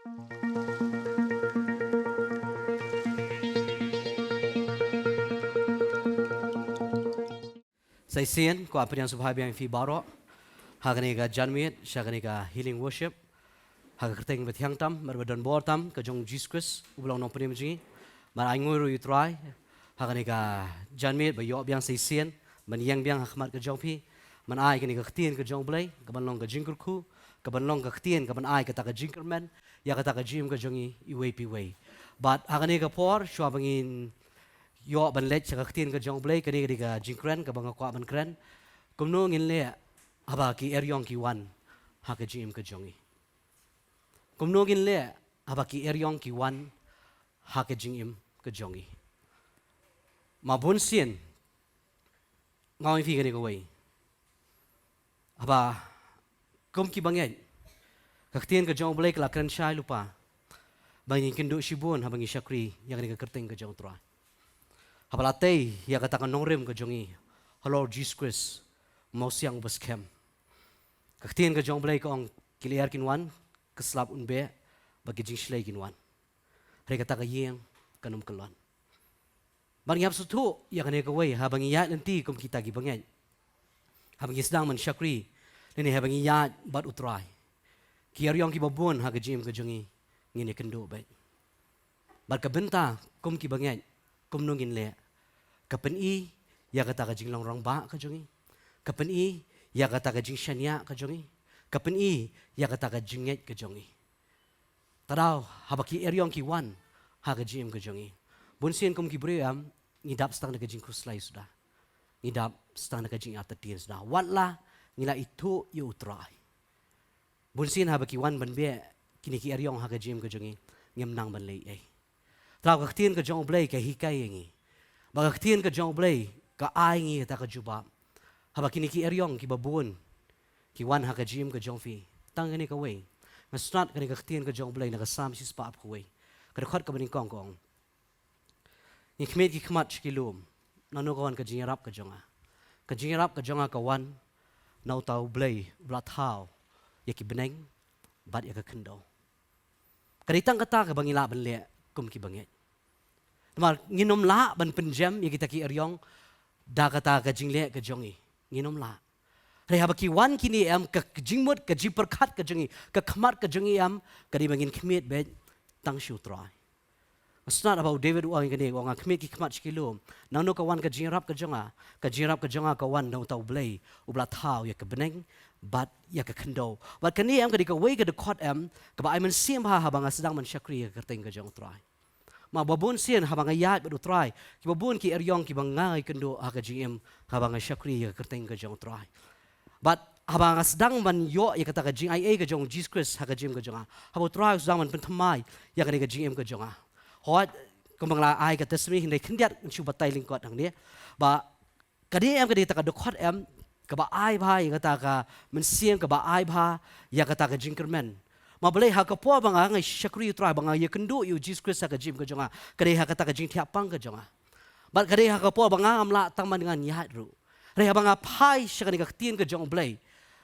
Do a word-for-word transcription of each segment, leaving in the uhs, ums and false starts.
Sa shisien, kwah pdiang sngewbha biang ïa phi baroh ha kane ka janmiet sha kane ka healing worship ha ka kyrteng bathiang tam bad badonbor tam ka jong Jisu Khrist uba long Nongpynim jong ngi. Bad ai nguh ruh ïa u Trai ha kane ka janmiet ba ïoh biang sa shisien ban ïeng biang ha khmat ka jong phi, ban ai kane ka ktien ka jong U Blei kaban long ka jingkyrkhu, kaban long ka ktien kaban ai kata ka jingkyrmen ïa kata ka jingim ka jong ngi iwei pa iwei. Bad ha kane ka por shuwa ba ngin ïoh ban leit sha ka ktien ka jong U Blei, kane ka dei ka jingkren kaba nga kwah ban kren: kumno ngin leh haba ki eriong ki wan ha ka jingim ka jong ngi? Kumno ngin leh haba ki eriong ki wan ha ka jingim ka jong ngi? Ma bun sien, nga ong ïa phi kane kawei: haba kum ki bangeit, ka ktien ka jong U Blei ka la kren shai lypa ba ngin kynduh shibun haba ngi shakri ïa kane ka kyrteng ka jong U Trai. Haba la tei ïa kata ka nongrim ka jong ngi halor Jisu Khrist, u mawsiang uba skhem, ka ktien ka jong U Blei ka ong, ki lyer kin wan, ka slap un beh, bad ki jingshlei kin wan, hynrei kata ka ïing kan ym kyllon. Bad ngi hap sngewthuh ïa kane kawei: haba ngi ïaid lynti kum kita ki bangeit, haba ngi sdang ban shakri lane haba ngi ïaid bad U Trai, ki eriong kiba bun ha ka jingim ka jong ngi ngin ïakynduh beit. Bad ka bynta kum ki bangeit, kumno ngin leh? Ka pyni ïa kata ka jinglong rangbah ka jong ngi, ka pyni ïa kata ka jingshaniah ka jong ngi, ka pyni ïa kata ka jingngeit ka jong ngi. Te daw haba ki eriong ki wan ha ka jingim ka jong ngi, bun sien kum ki briew em, ngi dap tang da ka jingkhuslai suda, ngi dap tang da ka jingartatien suda, wat la ngi la ithuh ïa U Trai. Bun sien haba ki wan ban beh kine ki eriong ha ka jingim ka jong ngi, ngim nang ban leh ei. Te daw ka ktien ka jong U Blei ka hikai ïa ngi, ba ka ktien ka jong U Blei ka ai ngi kata ka jubab: haba kine ki eriong kiba bun ki wan ha ka jingim ka jong phi, tang kane kawei. Nga sngewtynnat kane ka ktien ka jong U Blei na ka Salm shispah arphew kawei, ka dkhot kaba nyngkong ka ong: Ngi khmied ki khmat sha ki lum, nangno ka wan ka jingïarap ka jong nga? Ka jingïarap ka jong nga ka wan na uta U Blei uba la thaw ïa ki bneng bad ïa ka khyndew. Ka dei tang kata kaba ngi lah ban leh kum ki bangeit. Namar ngin ym lah ban pynjem ïa kita ki eriong da kata ka jingleh ka jong ngi, ngin ym lah. Hynrei haba ki wan kine em, ka jingmut, ka jingpyrkhat ka jong ngi, ka khmat ka jong ngi em, ka dei ba ngin khmied beit tang sha U Trai. Nga sngewtynnat haba u David u ong ïa kane, u ong, nga khmied ki khmat sha ki lum, nangno ka wan ka jingïarap ka jong nga? Ka jingïarap ka jong nga ka wan na uta U Blei uba la thaw ïa ka bneng bad ïa ka khyndew. Bad kane em ka dei kawei ka dkhot em kaba ai mynsiem bha haba nga sdang ban shakri ïa ka kyrteng ka jong U Trai. Ma ba bun sien haba nga ïaid bad U Trai, kiba bun ki eriong kiba nga ïakynduh ha ka jingim haba nga shakri ïa ka kyrteng ka jong U Trai. Bad haba nga sdang ban ïoh ïa kata ka jingaiei ka jong Jisu Khrist ha ka jingim ka jong nga, haba U Trai u sdang ban pynthymmai ïa kane ka jingim ka jong nga. Hooid, kumba nga la ai ka testimony, hynrei khyndiat ngan shu batai lyngkot hangne ba ka dei em, ka dei kata ka dkhot em kaba ai bha ïa kata ka mynsiem, kaba ai bha ïa kata ka jingkyrmen. Ma balei ha ka por ba nga nga shakri U Trai, ba nga ïakynduh ïa U Jisu Khrist ha ka jingim ka jong nga, ka dei ha kata ka jingthiah pang ka jong nga. Bad ka dei ha ka por ba nga ngam lah tang ban ngan ïaid ruh. Hynrei haba nga phai sha kane ka ktien ka jong U Blei,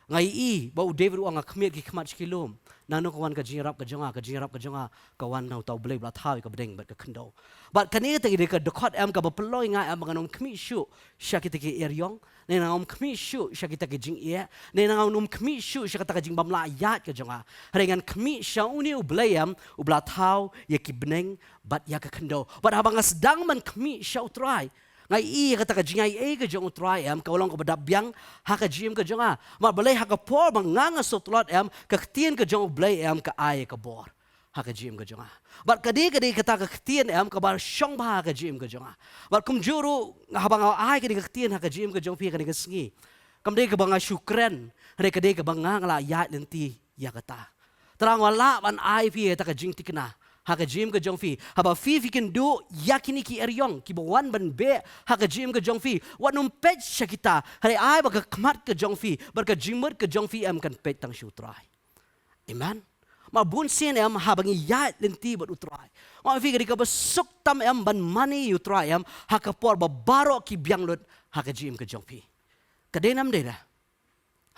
nga ïohi ba u David u ong, nga khmied ki khmat sha ki lum, nangno ka wan ka jingïarap ka jong nga? Ka jingïarap ka jong nga ka wan na uta U Blei uba la thaw ïa ka bneng bad ka khyndew. Bad kane ka dei ka dkhot em kaba pynlong ïa nga em ba ngan ym khmih shuh sha kita ki eriong, ne ngan ym khmih shuh sha kita ki jingeh, ne ngan ym khmih shuh sha kata ka jingbymlah ïaid ka jong nga. Hynrei ngan khmih sha une U Blei em uba la thaw ïa ki bneng bad ïa ka khyndew. Bad haba nga sdang ban khmih sha U Trai, nga ïohi ïa kata ka jingaiei ka jong U Trai em kaba long kaba dap biang ha ka jingim ka jong nga. Ma balei ha ka por ba nga nga sngewtlot em, ka ktien ka jong U Blei em ka ai ïa ka bor ha ka jingim ka jong nga. Bad ka dei, ka dei kata ka ktien em kaba shong bha ha ka jingim ka jong nga. Bad kumjuh ruh haba nga ai kane ka ktien ha ka jingim ka jong phi ha kane ka sngi, kam dei kaba nga shu kren, hynrei ka dei kaba nga nga la ïaid lynti ïa kata. Te nga lah ban ai phi ïa kata ka jingthikna ha ka jingim ka jong phi. Haba phi, phi kynduh ïa kine ki eriong kiba wan ban beh ha ka jingim ka jong phi, wat nym peit sha kita, hynrei ai ba ka khmat ka jong phi bad ka jingmut ka jong phi em kan peit tang sha U Trai. Amen. Ma bun sien em haba ngi ïaid lynti bad U Trai, ma phi, ka dei kaba suk tam em ban mane ïa U Trai em ha ka por ba baroh ki biang lut ha ka jingim ka jong phi. Ka dei ne ym dei re?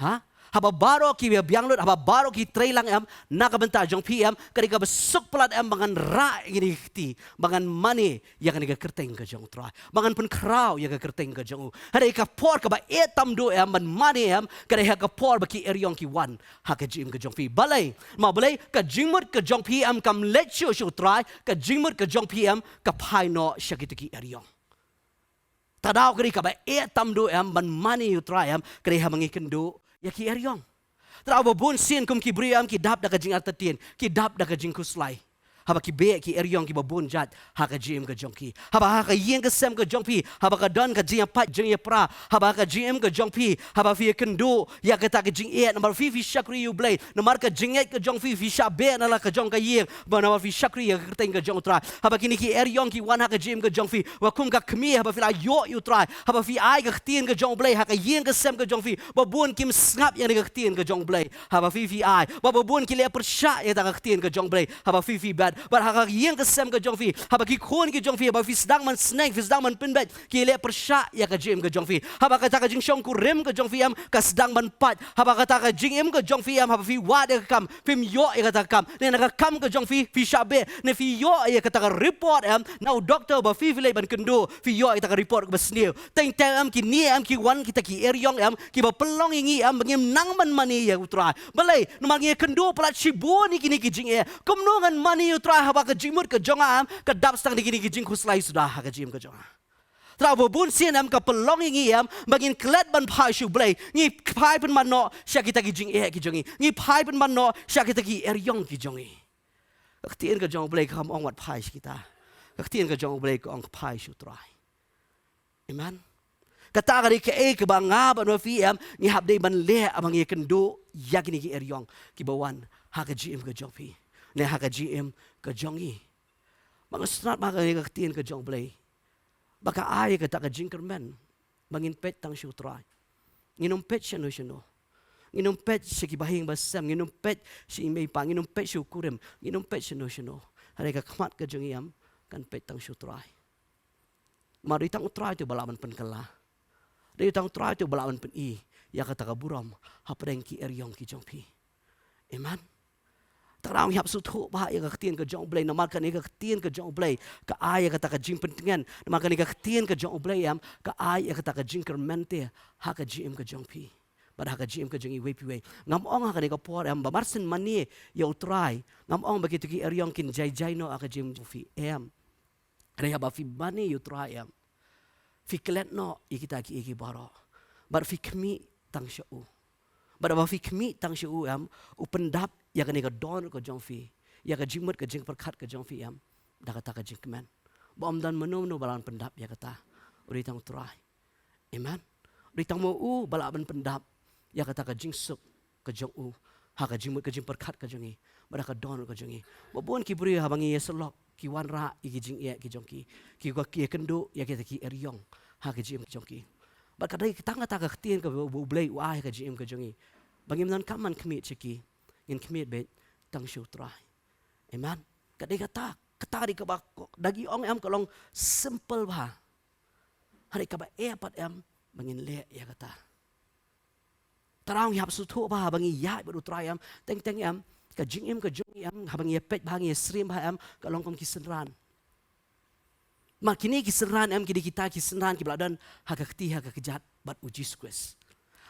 Ha? Haba baroh ki biang lut, haba baroh ki trei lang em, na ka bynta jong phi em, ka dei kaba suk palat em ba ngan rah ïa kine ki kti, ba ngan mane ïa kane ka kyrteng ka jong U Trai, ba ngan pynkhraw ïa ka kyrteng ka jong u. Hynrei ka por kaba eh tam duh em ban mane em, ka dei ha ka por ba ki eriong ki wan ha ka jingim ka jong phi. Balei? Ma balei? Ka jingmut ka jong phi em kam leit shuh sha U Trai, ka jingmut ka jong phi em ka phai noh sha kita ki eriong. Te daw ka dei kaba eh tam duh em ban mane ïa U Trai em, ka dei haba ngi kynduh ïa ki eriong. Te daw ba bun sien kum ki briew em ki dap da ka jingartatien, ki dap da ka jingkhuslai. Haba ki beh ki eriong kiba bun jait ha ka jingim ka jong ki. Haba ha ka ïing ka sem ka jong phi, haba ka don ka jingïapait jingïapra, haba ha ka jingim ka jong phi, haba phi ïakynduh ïa kata ka jingeh, namar phi phi shakri ïa U Blei, namar ka jingngeit ka jong phi phi shah beh na la ka jong ka ïing, ba namar phi shakri ïa ka kyrteng ka jong U Trai. Haba kine ki eriong ki wan ha ka jingim ka jong phi, ba kum ka kmie haba phi la ïoh ïa U Trai, haba phi ai ka ktien ka jong U Blei ha ka ïing ka sem ka jong phi, ba bun kim sngap ïa kane ka ktien ka jong U Blei haba phi phi ai, ba ba bun ki leh pyrshah ïa kata ka ktien ka jong U Blei haba phi phi bat. Bad ha ka ïing ka sem ka jong phi, haba ki khun ki jong phi, haba phi sdang ban sneng, phi sdang ban pynbeit, ki leh pyrshah ïa ka jingim ka jong phi. Haba kata ka jingshongkurim ka jong phi em ka sdang ban pait, haba kata ka jingim ka jong phi em, haba phi wad ïa ka kam, phim ïoh ïa kata ka kam, ne na ka kam ka jong phi phi shah beh, ne phi ïoh ïa kata ka report em na u doktor ba phi phi leit ban kynduh, phi ïoh ïa kata ka report kaba sniew. Teng teng em kine em ki wan kita ki eriong em kiba pynlong ïa ngi em ba ngim nang ban mane ïa U Trai. Balei? Namar ngi ïakynduh palat shibun ïa kine ki jingeh. Kumno ngan mane ïa U Trai haba ka jingmut ka jong nga em ka dap tang da kine ki jingkhuslai suda ha ka jingim ka jong nga. Te daw ba bun sien em ka pynlong ïa ngi em ba ngin klet ban phai sha U Blei, ngi phai pynban noh sha kita ki jingeh ki jong ngi, ngi phai pynban noh sha kita ki eriong ki jong ngi. Ka ktien ka jong U Blei kam ong wat phai sha kita. Ka ktien ka jong U Blei ka ong phai sha U Trai. Amen. Kata ka dei kaei kaba nga bad ma phi em ngi hap dei ban leh haba ngi ïakynduh ïa kine ki eriong kiba wan ha ka jingim ka jong phi ne ha ka jingim ka jong ngi. Ba nga sngewtynnat ba ka ktien ka jong U Blei ba ka ai kata ka jingkyrmen ba ngin peit tang sha U Trai. Ngin ym peit shano shano. Ngin ym peit sha ki bahaïing bahasem, ngin ym peit sha i mei i pa, ngin ym peit sha u kurim, ngin ym peit shano shano. Hynrei ka khmat ka jong ngi em kan peit tang sha U Trai. Namar dei tang U Trai te uba lah ban pynkylla. Dei tang U Trai te uba lah ban pyni ïa kata ka burom hapdeng ki eriong ki jong phi. Amen. Te nga ong ïap sngewthuh ba ïa ka ktien ka jong U Blei, namar kane ka ktien ka jong U Blei ka ai ïa kata ka jingpyntngen, namar kane ka ktien ka jong U Blei em ka ai ïa kata ka jingkyrmen te ha ka jingim ka jong phi bad ha ka jingim ka jong iwei pa iwei. Ngam ong ha kane ka por em ba mar shen mane ïa U Trai, ngam ong ba kito ki eriong kin jai jai noh ha ka jingim jong phi, em. Hynrei haba phi mane ïa U Trai em, phi klet noh ïa kita kiei kiei baroh bad phi khmih tang sha u. Bad haba phi khmih tang sha u em, u pyndap ïa kane ka dohnud ka jong phi, ïa ka jingmut ka jingpyrkhat ka jong phi em da kata ka jingkmen ba ym don mano mano ba lah ban pyndap ïa kata. U dei tang U Trai. Amen. U dei tang ma u ba lah ban pyndap ïa kata ka jingsuk ka jong u ha ka jingmut ka jingpyrkhat ka jong ngi bad ha ka dohnud ka jong ngi. Ba bun ki briew haba ngi ïasyllok ki wanrah ïa ki jingeh ki jong ki, ki ïakynduh ïa kita ki eriong ha ka jingim ka jong ki. Bad ka dei tang kata ka ktien kaba U Blei u ai ha ka jingim ka jong ngi ba ngim donkam ban khmih sha ki, ngin khmih beit tang sha U Trai. Amen. Ka dei kata, kata ka dei kaba da ngi ong em ka long simple bha. Hynrei kaba eh pat em ba ngin leh ïa kata. Te nga ong ïap sngewthuh ba haba ngi ïaid bad U Trai em, teng teng em ka jingim ka jong ngi em, haba ngi ïapeit bha, ngi ïasyriem bha em, ka long kum ki synran. Namar kine ki synran em ki dei kita ki synran kiba la don ha ka kti ha ka kjat bad U Jisu Khrist.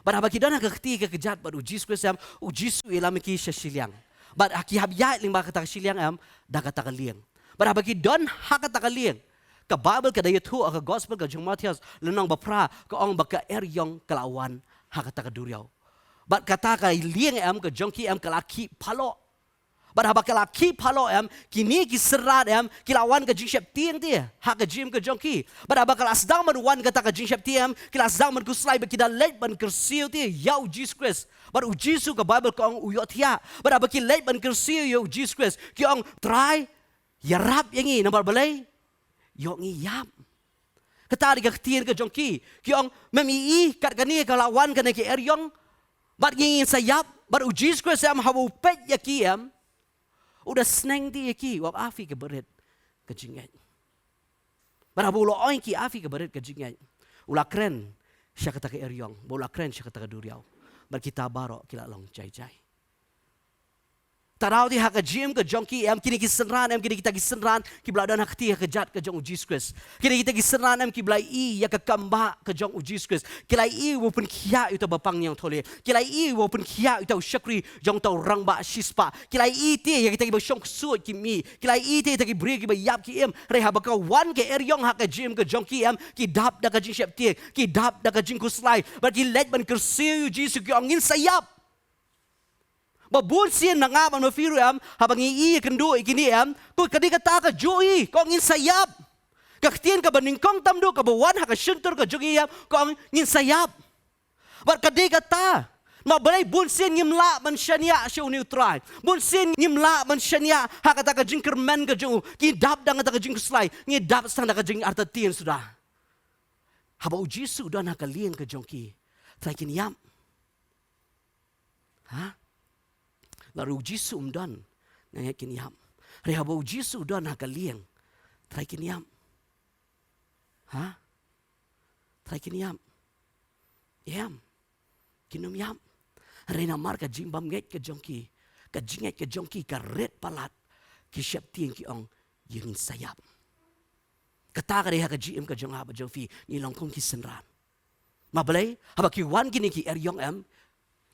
Bad haba ki don ha ka kti ka kjat bad U Jisu Khrist em, U Jisu u ïalam ïa ki sha shiliang. Bad ha ki hap ïaid lyngba kata ka shiliang em da kata ka lieng. Bad haba ki don ha kata ka lieng, ka Baibl ka da ïathuh ha ka Gospel ka jong u Mathaios lynnong ba phra, ka ong ba ka eriong ka la wan ha kata ka duriaw. Bad kata ka lieng em ka jong ki em ka la khih phaloh. Bad haba ka la khih phaloh em, kine ki synran em ki la wan ka jingsheptieng te ha ka jingim ka jong ki. Bad haba ka la sdang ban wan kata ka jingsheptieng em, ki la sdang ban khuslai bad ki da leit ban kyrsiew te ïa U Jisu Khrist. Bad U Jisu ka Baibl ka ong u ïohthiah. Bad haba ki leit ban kyrsiew ïa U Jisu Khrist, ki ong, Trai, ïarap ïa ngi, namar balei ïoh ngi ïap. Kata dei ka ktien ka jong ki. Ki ong, mem i i kat kane ka la wan kane ka eriong bad ngi ngin sa ïap. Bad U Jisu Khrist em haba u peit ïa ki em, u da sneng te ïa ki, u ong, a phi ka barit ka jingngeit. Bad haba u la ong ïa ki, a phi ka barit ka jingngeit, u la kren sha kata ka eriong bad u la kren sha kata ka duriaw. Bad kita baroh ki la long jai jai. Tang daw te ha ka jingim ka jong ki em, kine ki synran em, kine kita ki synran kiba la don ha kti ha kjat ka jong u Jisu Khrist. Kine kita ki synran em kiba la ïohi ïa ka kam ba ka jong u Jisu Khrist. Ki la ïohi ba u pynkhiah ïa uta u bapang ñiangthohlieh. Ki la ïohi ba u pynkhiah ïa uta u shakri jong uta u rangbah shispah. Ki la ïohi te ïa kita kiba shong ksuid ki mih. Ki la ïohi te ïa kita ki briew kiba ïap ki im. Hynrei haba ka wan ka eriong ha ka jingim ka jong ki em, ki dap da ka jingsheptieng, ki dap da ka jingkhuslai. Bad ki leit ban kyrsiew ïa u Jisu, ki ong, "Ngin sa ïap." Ba bun sien na nga bad ma phi ruh em, haba ngi ïohi ïa kynduh ïa kine em, ko, ka dei kata ka jong ngi, ko, ngin sa ïap. Ka ktien kaba nyngkong tam duh kaba wan ha ka shyntur ka jong ngi em, ko, ngin sa ïap. Bad ka dei kata. Namar balei bun sien ngim lah ban shaniah sha une u Trai. Bun sien ngim lah ban shaniah ha kata ka jingkyrmen ka jong u. Ngi dap da kata ka jingkhuslai, ngi dap sa da ka jingartatien suda. Haba u Jisu u don ha ka lieng ka jong ki, Trai, kin ïap? Ha? Lada u Jisu um don, nga ngeit kin ïap. Hynrei haba u Jisu u don ha ka lieng, Trai, kin ïap? Ha? Trai, kin ïap? Em. Kin ym ïap. Hynrei namar ka jingbymngeit ka jong ki, ka jingngeit ka jong ki ka rit palat, ki sheptieng, ki ong, "Ïa, ngin sa ïap." Kata ka dei ha ka jingim ka jong nga bad jong phi, ngi long kum ki synran. Namar balei? Haba ki wan kine ki eriong em,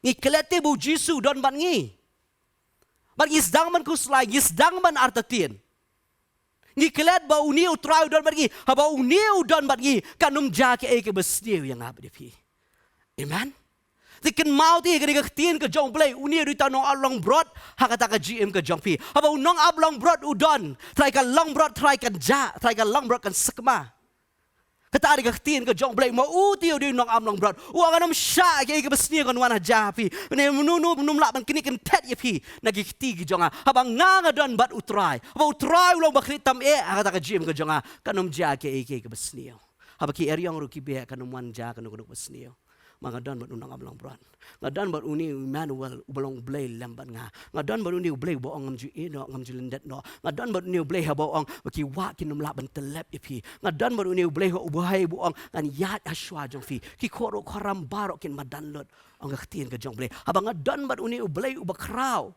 ngi klet te ba u Jisu u don bad ngi. Bad ngi sdang ban khuslai, ngi sdang ban artatien. Ngi klet ba une u Trai u don bad ngi. Haba une u don bad ngi, kan ym jia kaei kaba sniew ïa nga bad ïa phi. Amen. Te kynmaw te, ka dei ka ktien ka jong u Blei, une u dei uta u nongap langbrot ha kata ka jingim ka jong phi. Haba u nongap langbrot u don, Trai, ka langbrot, Trai, kan jah, Trai, ka langbrot kan sakma. Kata ka dei ka ktien ka jong u Blei, ma u te u dei u nongap langbrot. U ong, ngan ym shah ïa kaei kaba sniew kan wan ha jia ha phi. Ne mano mano um lah ban knieh kynthet ïa phi na ki kti ki jong nga. Haba nga nga don bad u Trai, haba u Trai u long ba khlieh tam eh ha kata ka jingim ka jong nga, kan ym jia ïa kaei kaei kaba sniew. Haba ki eriong ruh ki beh, kan ym wan jia kano kano kaba sniew. Ma nga don bad u nongap langbrot. Nga don bad une u Emmanuel, uba long Blei lem bad nga. Nga don bad une u Blei uba ong, ngam ju ïehnoh, ngam ju lyndet noh. Nga don bad une u Blei haba u ong ba ki wah kin ym lah ban tyllep ïa phi. Nga don bad une u Blei uba hei, uba ong, ngan ïaid ha shuwa jong phi. Ki khun ruh khun ram baroh kin madan lut, ong ka ktien ka jong u Blei. Haba nga don bad une u Blei uba khraw,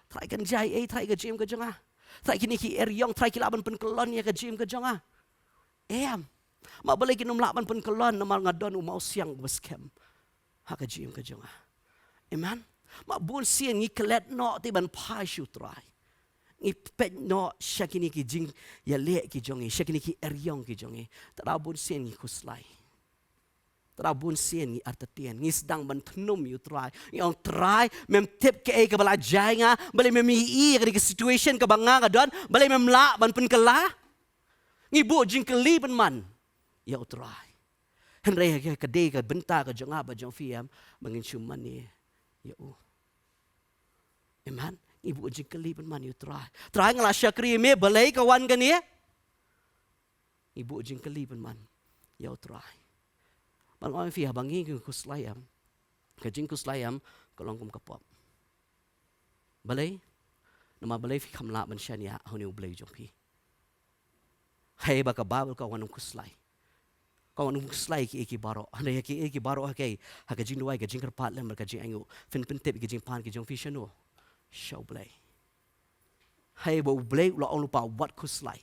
Trai, kan jia ei, Trai, ka jingim ka jong nga? Trai, kine ki eriong, Trai, ki lah ban pynkyllon ïa ka jingim ka jong nga? Em. Ma balei kin ym lah ban pynkyllon? Namar nga don u mawsiang uba skhem ha ka jingim ka jong nga. Amen. Ma bun sien ngi klet noh te ban phai sha u Trai. Ngi peit noh sha kine ki jingïaleh ki jong ngi, sha kine ki eriong ki jong ngi. Tang da bun sien ngi khuslai. Tang da bun sien ngi artatien, ngi sdang ban thnum ïa u Trai. Ngi ong, Trai, mem tip kaei kaba la jia ïa nga, balei mem ïohi ïa kane ka situation kaba nga nga don, balei mem lah ban pynkylla? Ngi buh jingkylli pynban ïa u Trai. Hynrei ka dei ka bynta ka jong nga bad jong phi em, ba ngin shu mane ïa u. Amen. Ngi buh jingkylli pynban ïa u Trai. Trai, nga la shakri ïa me, balei ka wan kane? Ngi buh jingkylli pynban ïa u Trai. Bad nga ong ïa phi, haba ngi khuslai em, ka jingkhuslai em ka long kum ka pop. Balei? Namar balei phi kham lah ban shaniah ha une u Blei jong phi? Haba ka Baibl ka ong, ngan ym khuslai. Ka ong, ngan ym khuslai ïa kiei kiei baroh. Hynrei ïa kiei kiei baroh ha kaei? Ha ka jingduwai, ka jingkyrpad lem bad ka jingainguh. Phin pyntip ïa ki jingpan ki jong phi sha uno? Sha u Blei. Haba u Blei u la ong lypa, wat khuslai,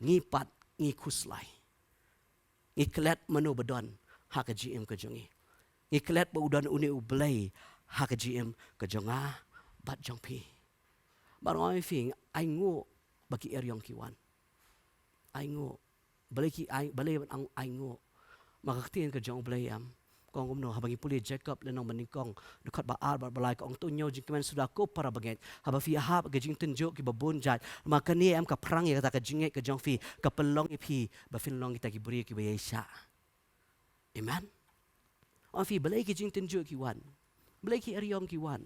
ngi pat ngi khuslai. Ngi klet mano ba don ha ka jingim ka jong ngi? Ngi klet ba u don une u Blei ha ka jingim ka jong nga bad jong phi? Bad nga ong ïa phi, ainguh ba ki eriong ki wan. Ainguh. Balei ki ai, balei ban ong ainguh? Ma ka ktien ka jong u Blei em ka ong kumno? Haba ngi pule Jakob lynnong ba nyngkong, dkhot ba ar bad ba lai, ka ong, to ñiew jingkmen suda ko para bangeit. Haba phi ïahap ha ki jingtynjuh kiba bun jait, namar kane em ka phrang ïa kata ka jingngeit ka jong phi, ka pynlong ïa phi ba phin long kita ki briew kiba ïaishah. Amen. Ong ïa phi, balei ki jingtynjuh ki wan? Balei ki eriong ki wan?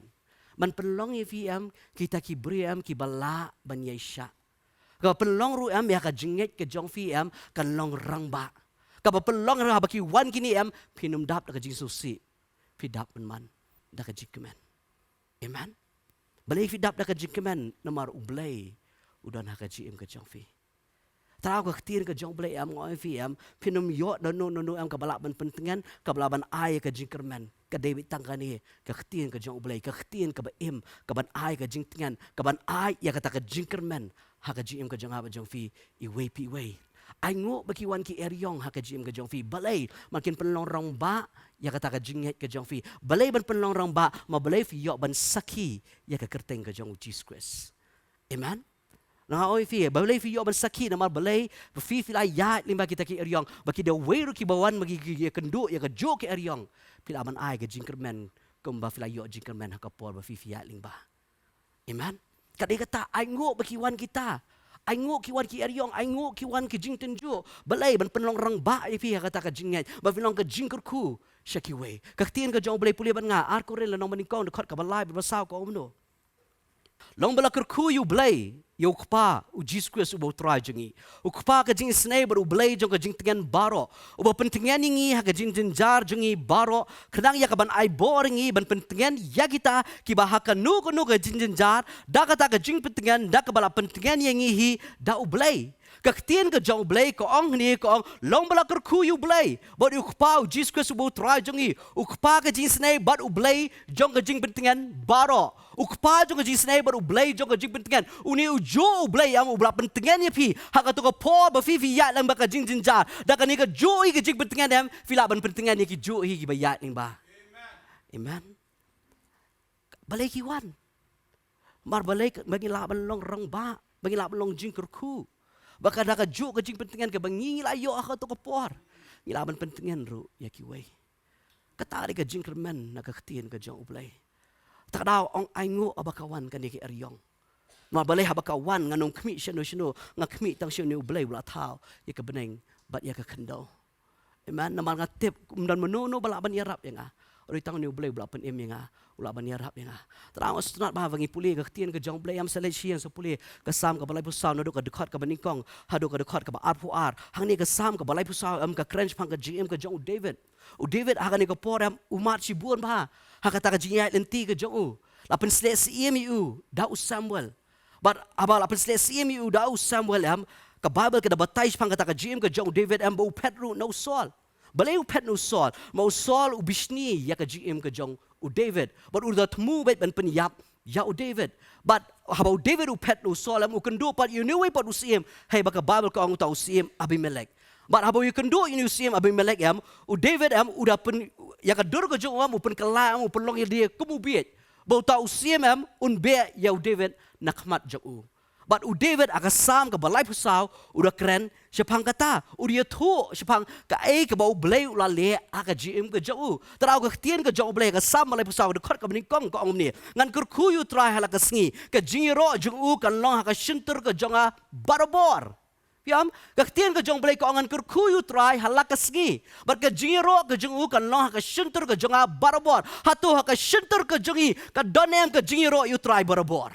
Ban pynlong ïa phi em kita ki briew em kiba lah ban ïaishah. Ka pynlong ruh em ïa ka jingngeit ka jong phi em kan long rangbah. Kaba pynlong ruh haba ki wan kine em, phin ym dap da ka jingsngewsih. Phi dap pynban da ka jingkmen. Amen. Balei phi dap da ka jingkmen? Namar u Blei u don ha ka jingim ka jong phi. Trai ka ktien ka jong U Blei em, nga ong ïa phi em, phin ym ïoh da no no no em kaba lah ban pyntngen, kaba lah ban ai ka jingkyrmen. Ka dei beit tang kane ka ktien ka jong U Blei, ka ktien kaba im, kaban ai ka jingtngen, kaban ai ïa kata ka jingkyrmen ha ka jingim ka jong nga bad jong phi iwei pa iwei. Ainguh ba ki wan ki eriong ha ka jingim ka jong phi. Balei? Ba kin pynlong rangbah ïa kata ka jingngeit ka jong phi. Balei ban pynlong rangbah? Ba balei phi ïoh ban sakhi ïa ka kyrteng ka jong U Jisu Khrist. Amen. Nga ong ïa phi, balei phi ïoh ban sakhi? Namar balei? Ba phi phi la ïaid lyngba kita ki eriong, ba ki dei wei ruh kiba wan ba ki, ki, ki kynduh ïa kajuh ki eriong. Phi lah ban ai ka jingkyrmen kumba phi la ïoh jingkyrmen ha ka por ba phi phi ïaid lyngba. Amen. Ka dei kata, ainguh ba ki wan kita. Ainguh ki wan ki eriong, ainguh ki wan ki jingtynjuh. Balei? Ban pynlong rangbah ïa phi ha kata ka jingngeit, ba phin long ka jingkyrkhu sha kiwei. Ka ktien ka jong U Blei pule bad nga, Ar Korinth lynnong banyngkong, dkhot kaba lai bad ba saw ka ong kumno? Long ba la kyrkhu ïa U Blei, ïa U Kpa U Jisu Khrist uba U Trai jong ngi, U Kpa ka jingisynei bad U Blei jong ka jingtngen baroh, uba pyntngen ïa ngi ha ka jingjynjar jong ngi baroh, khnang ïa kaban ai bor ïa ngi ban pyntngen ïa kita kiba ha kano kano ka jingjynjar, da kata ka jingpyntngen da kaba la pyntngen ïa ngi hi da U Blei. Ka ktien ka jong U Blei ka ong hangne, ka ong, long ba la kyrkhu ïa U Blei bad ïa U Kpa U Jisu Khrist uba U Trai jong ngi, U Kpa ka jingisynei bad U Blei jong ka jingpyntngen baroh. U Kpa jong ka jingisynei bad U Blei jong ka jingpyntngen. Une ujuh U Blei em uba la pyntngen ïa phi ha kato ka por ba phi phi ïaid lyngba ka jingjynjar. Da kane kajuh hi ka jingpyntngen em, phi lah ban pyntngen ïa kijuh hi kiba ïaid lyngba. Amen. Balei ki wan? Namar balei? Ba ngi lah ban long rangbah, ba ngi lah ban long jingkyrkhu. Ba ka da kajuh ka jingpyntngen kaba ngi ngi la ïoh ha kato ka por, ngi lah ban pyntngen ruh ïa kiwei. Kata ka dei ka jingkyrmen na ka ktien ka jong U Blei. Ta ka daw ong ainguh haba ka wan kane ka eriong. Namar balei? Haba ka wan ngan ym khmih shano shano, nga khmih tang sha une U Blei uba la thaw ïa ka bneng bad ïa ka khyndew. Amen. Namar nga tip ym don mano mano ba lah ban ïarap ïa nga. Hynrei tang une U Blei uba la pynim ïa nga u lah ban ïarap ïa nga. Tang nga sngewtynnat ba haba ngi pule ka ktien ka jong U Blei, ïa, sa leit sha ïing sa pule ka Salm kaba laiphew saw naduh ka dkhot kaba nyngkong haduh ka dkhot kaba arphew ar. Hangne ka Salm kaba laiphew saw em ka kren shaphang ka jingim ka jong u David. U David ha kane ka por em u mad shibun bha ha kata ka jingïaid lynti ka jong u. La pynshlei syiem ïa u da u Samuel. Bad haba la pynshlei syiem ïa u da u Samuel em, ka Baibl ka da batai shaphang kata ka jingim ka jong u David em ba u phet ruh na u Saul. Balei u phet na u Saul? Namar u Saul u bishni ïa ka jingim ka jong u David. Bad u da thmu beit ban pynïap ïa u David. Bad haba u David u phet na u Saul em, u kynduh pat ïa une uwei pat u syiem, hei ba ka Baibl ka ong uta u syiem Abimelek. Bad haba u ïakynduh ïa une u syiem Abimelek em, u David em u da pyn, ïa ka dur ka jong u em u pynkylla em, u pynlong ïalade kum u bieit. Ba uta u syiem em un beh ïa u David na khmat jong u. Bad u David ha ka Salm kaba laiphew saw u da kren shaphang kata, u da ïathuh shaphang kaei kaba U Blei u la leh ha ka jingim ka jong u. Tang ka ktien ka jong U Blei ha ka Salm kaba laiphew saw dkhot kaba nyngkong ka ong kumne: Ngan kyrkhu ïa U Trai ha la ka sngi, ka jingïaroh jong u kan long ha ka shyntur ka jong nga barabor. Phi ïohi? Ka ktien ka jong U Blei ka ong ngan kyrkhu ïa U Trai ha la ka sngi, bad ka jingïaroh ka jong u kan long ha ka shyntur ka jong nga barabor. Hato ha ka shyntur ka jong ngi ka don em ka jingïaroh ïa U Trai barabor?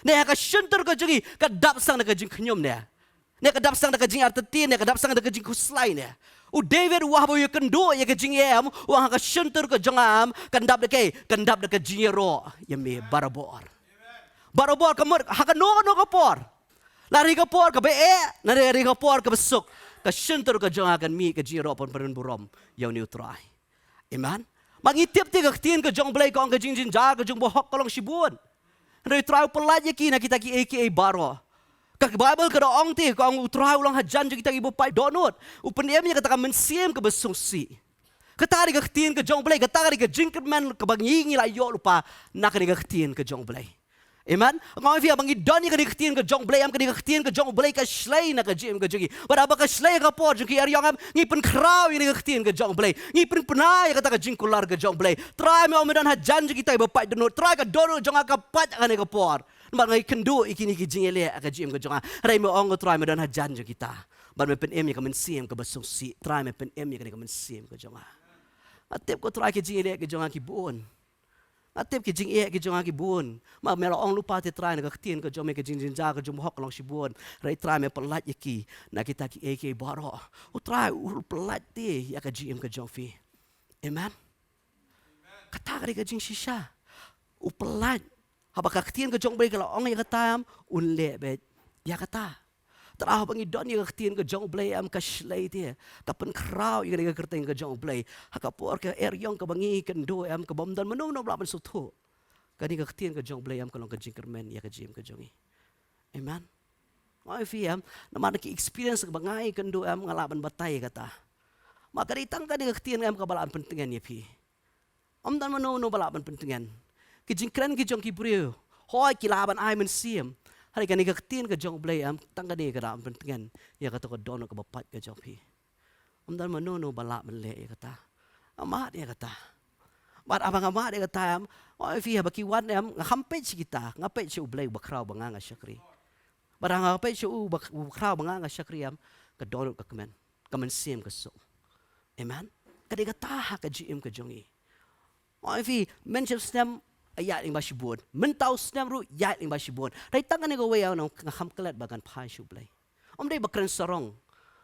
Ne ha ka shyntur ka jong ngi ka dap sang da ka jingkhñium ne? Ne ka dap sang da ka jingartatien ne? Ka dap sang da ka jingkhuslai ne? U David u ong haba u ïakynduh ïa ka jingeh em, u ong ha ka shyntur ka jong nga em kan dap da kaei? Kan dap da ka jingïaroh ïa me barabor. Barabor, ka mut ha kano kano ka por. Lada ka por kaba eh, lada ka por kaba suk, ka shyntur ka jong nga kan mih ka jingïaroh ban pynburom ïa une U Trai. Amen. Ma ngi tip te ka ktien ka jong U Blei ka ong ka jingjynjar ka jong u bahok ka long shibun. Hynrei U Trai u pyllait ïa ki na kita kiei kiei baroh. Ka Baibl ka da ong te, ka ong U Trai u long hajan jong kita kiba pait dohnud. U pynim ïa kata ka mynsiem kaba sngewsih. Kata ka dei ka ktien ka jong U Blei, kata ka dei ka jingkyrmen kaba ngi ngi la ïoh lypa na kane ka ktien ka jong U Blei. Amen. Nga ong ïa phi, haba ngi don ïa kane ka ktien ka jong U Blei em, kane ka ktien ka jong U Blei ka shlei na ka jingim ka jong ngi. Bad haba ka shlei ha ka por jong ki eriong em, ngi pynkhraw ïa kane ka ktien ka jong U Blei. Ngi pynpna ïa kata ka jingkular ka jong U Blei. Trai, me ong me don hajan jong kita kiba pait dohnud. Trai, ka dohnud jong nga ka pait ha kane ka por. Namar nga ïakynduh ïa kine ki jingïaleh ha ka jingim ka jong nga. Hynrei me ong, ko Trai, me don hajan jong kita. Bad me pynim ïa ka mynsiem kaba sngewsih. Trai, me pynim ïa kane ka mynsiem ka jong nga. Nga tip, ko Trai, ki jingïaleh ki jong nga ki bun. Nga tip ki jingeh ki jong nga ki bun. Ma me la ong lypa te Trai na ka ktien ka jong me ka jingjynjar ka jong u bahok ka long shibun. Hynrei Trai me pyllait ïa ki na kita kiei kiei baroh. U Trai u pyllait te ïa ka jingim ka jong phi. Amen. Kata ka dei ka jingshisha. U pyllait. Haba ka ktien ka jong U Blei ka la ong ïa kata em, un leh beit ïa kata. Trai haba ngi don ïa ka ktien ka jong U Blei em, ka shlei te ka pynkhraw ïa kane ka kyrteng ka jong U Blei. Ha ka por ka eriong kaba ngi kynduh em, kaba ym don mano mano ba lah ban sngewthuh, kane ka ktien ka jong U Blei em ka long ka jingkyrmen ïa ka jingim ka jong ngi. Amen. Nga ong ïa phi em, namar na ki experience kaba nga ïakynduh em, nga lah ban batai ïa kata. Ma ka dei tang kane ka ktien em kaba lah ban pyntngen ïa phi. Ym don mano mano ba lah ban pyntngen. Ki jingkren ki jong ki briew, hooid, ki lah ban ai mynsiem. Hynrei kane ka ktien ka jong U Blei em, tang kane ka lah ban pyntngen ïa kato ka dohnud kaba pait ka jong phi. Ym don mano mano ba lah ban leh ïa kata. Nga mad ïa kata. Bad haba nga mad ïa kata em, nga ong ïa phi, haba ki wan em, nga khlem peit sha kita, nga peit sha U Blei uba khraw ba nga nga shakri. Bad haba nga peit sha u ba, uba khraw ba nga nga shakri em, ka dohnud ka kmen, ka mynsiem ka suk. Amen. Ka dei kata ha ka jingim ka jong ngi. Nga ong ïa phi, mynshwa u snem ïaid lyngba shibun, mynta u snem ruh ïaid lyngba shibun. Hynrei tang kane kawei, nga khlem klet ba ngan phai sha U Blei. Ym dei ba kren sarong.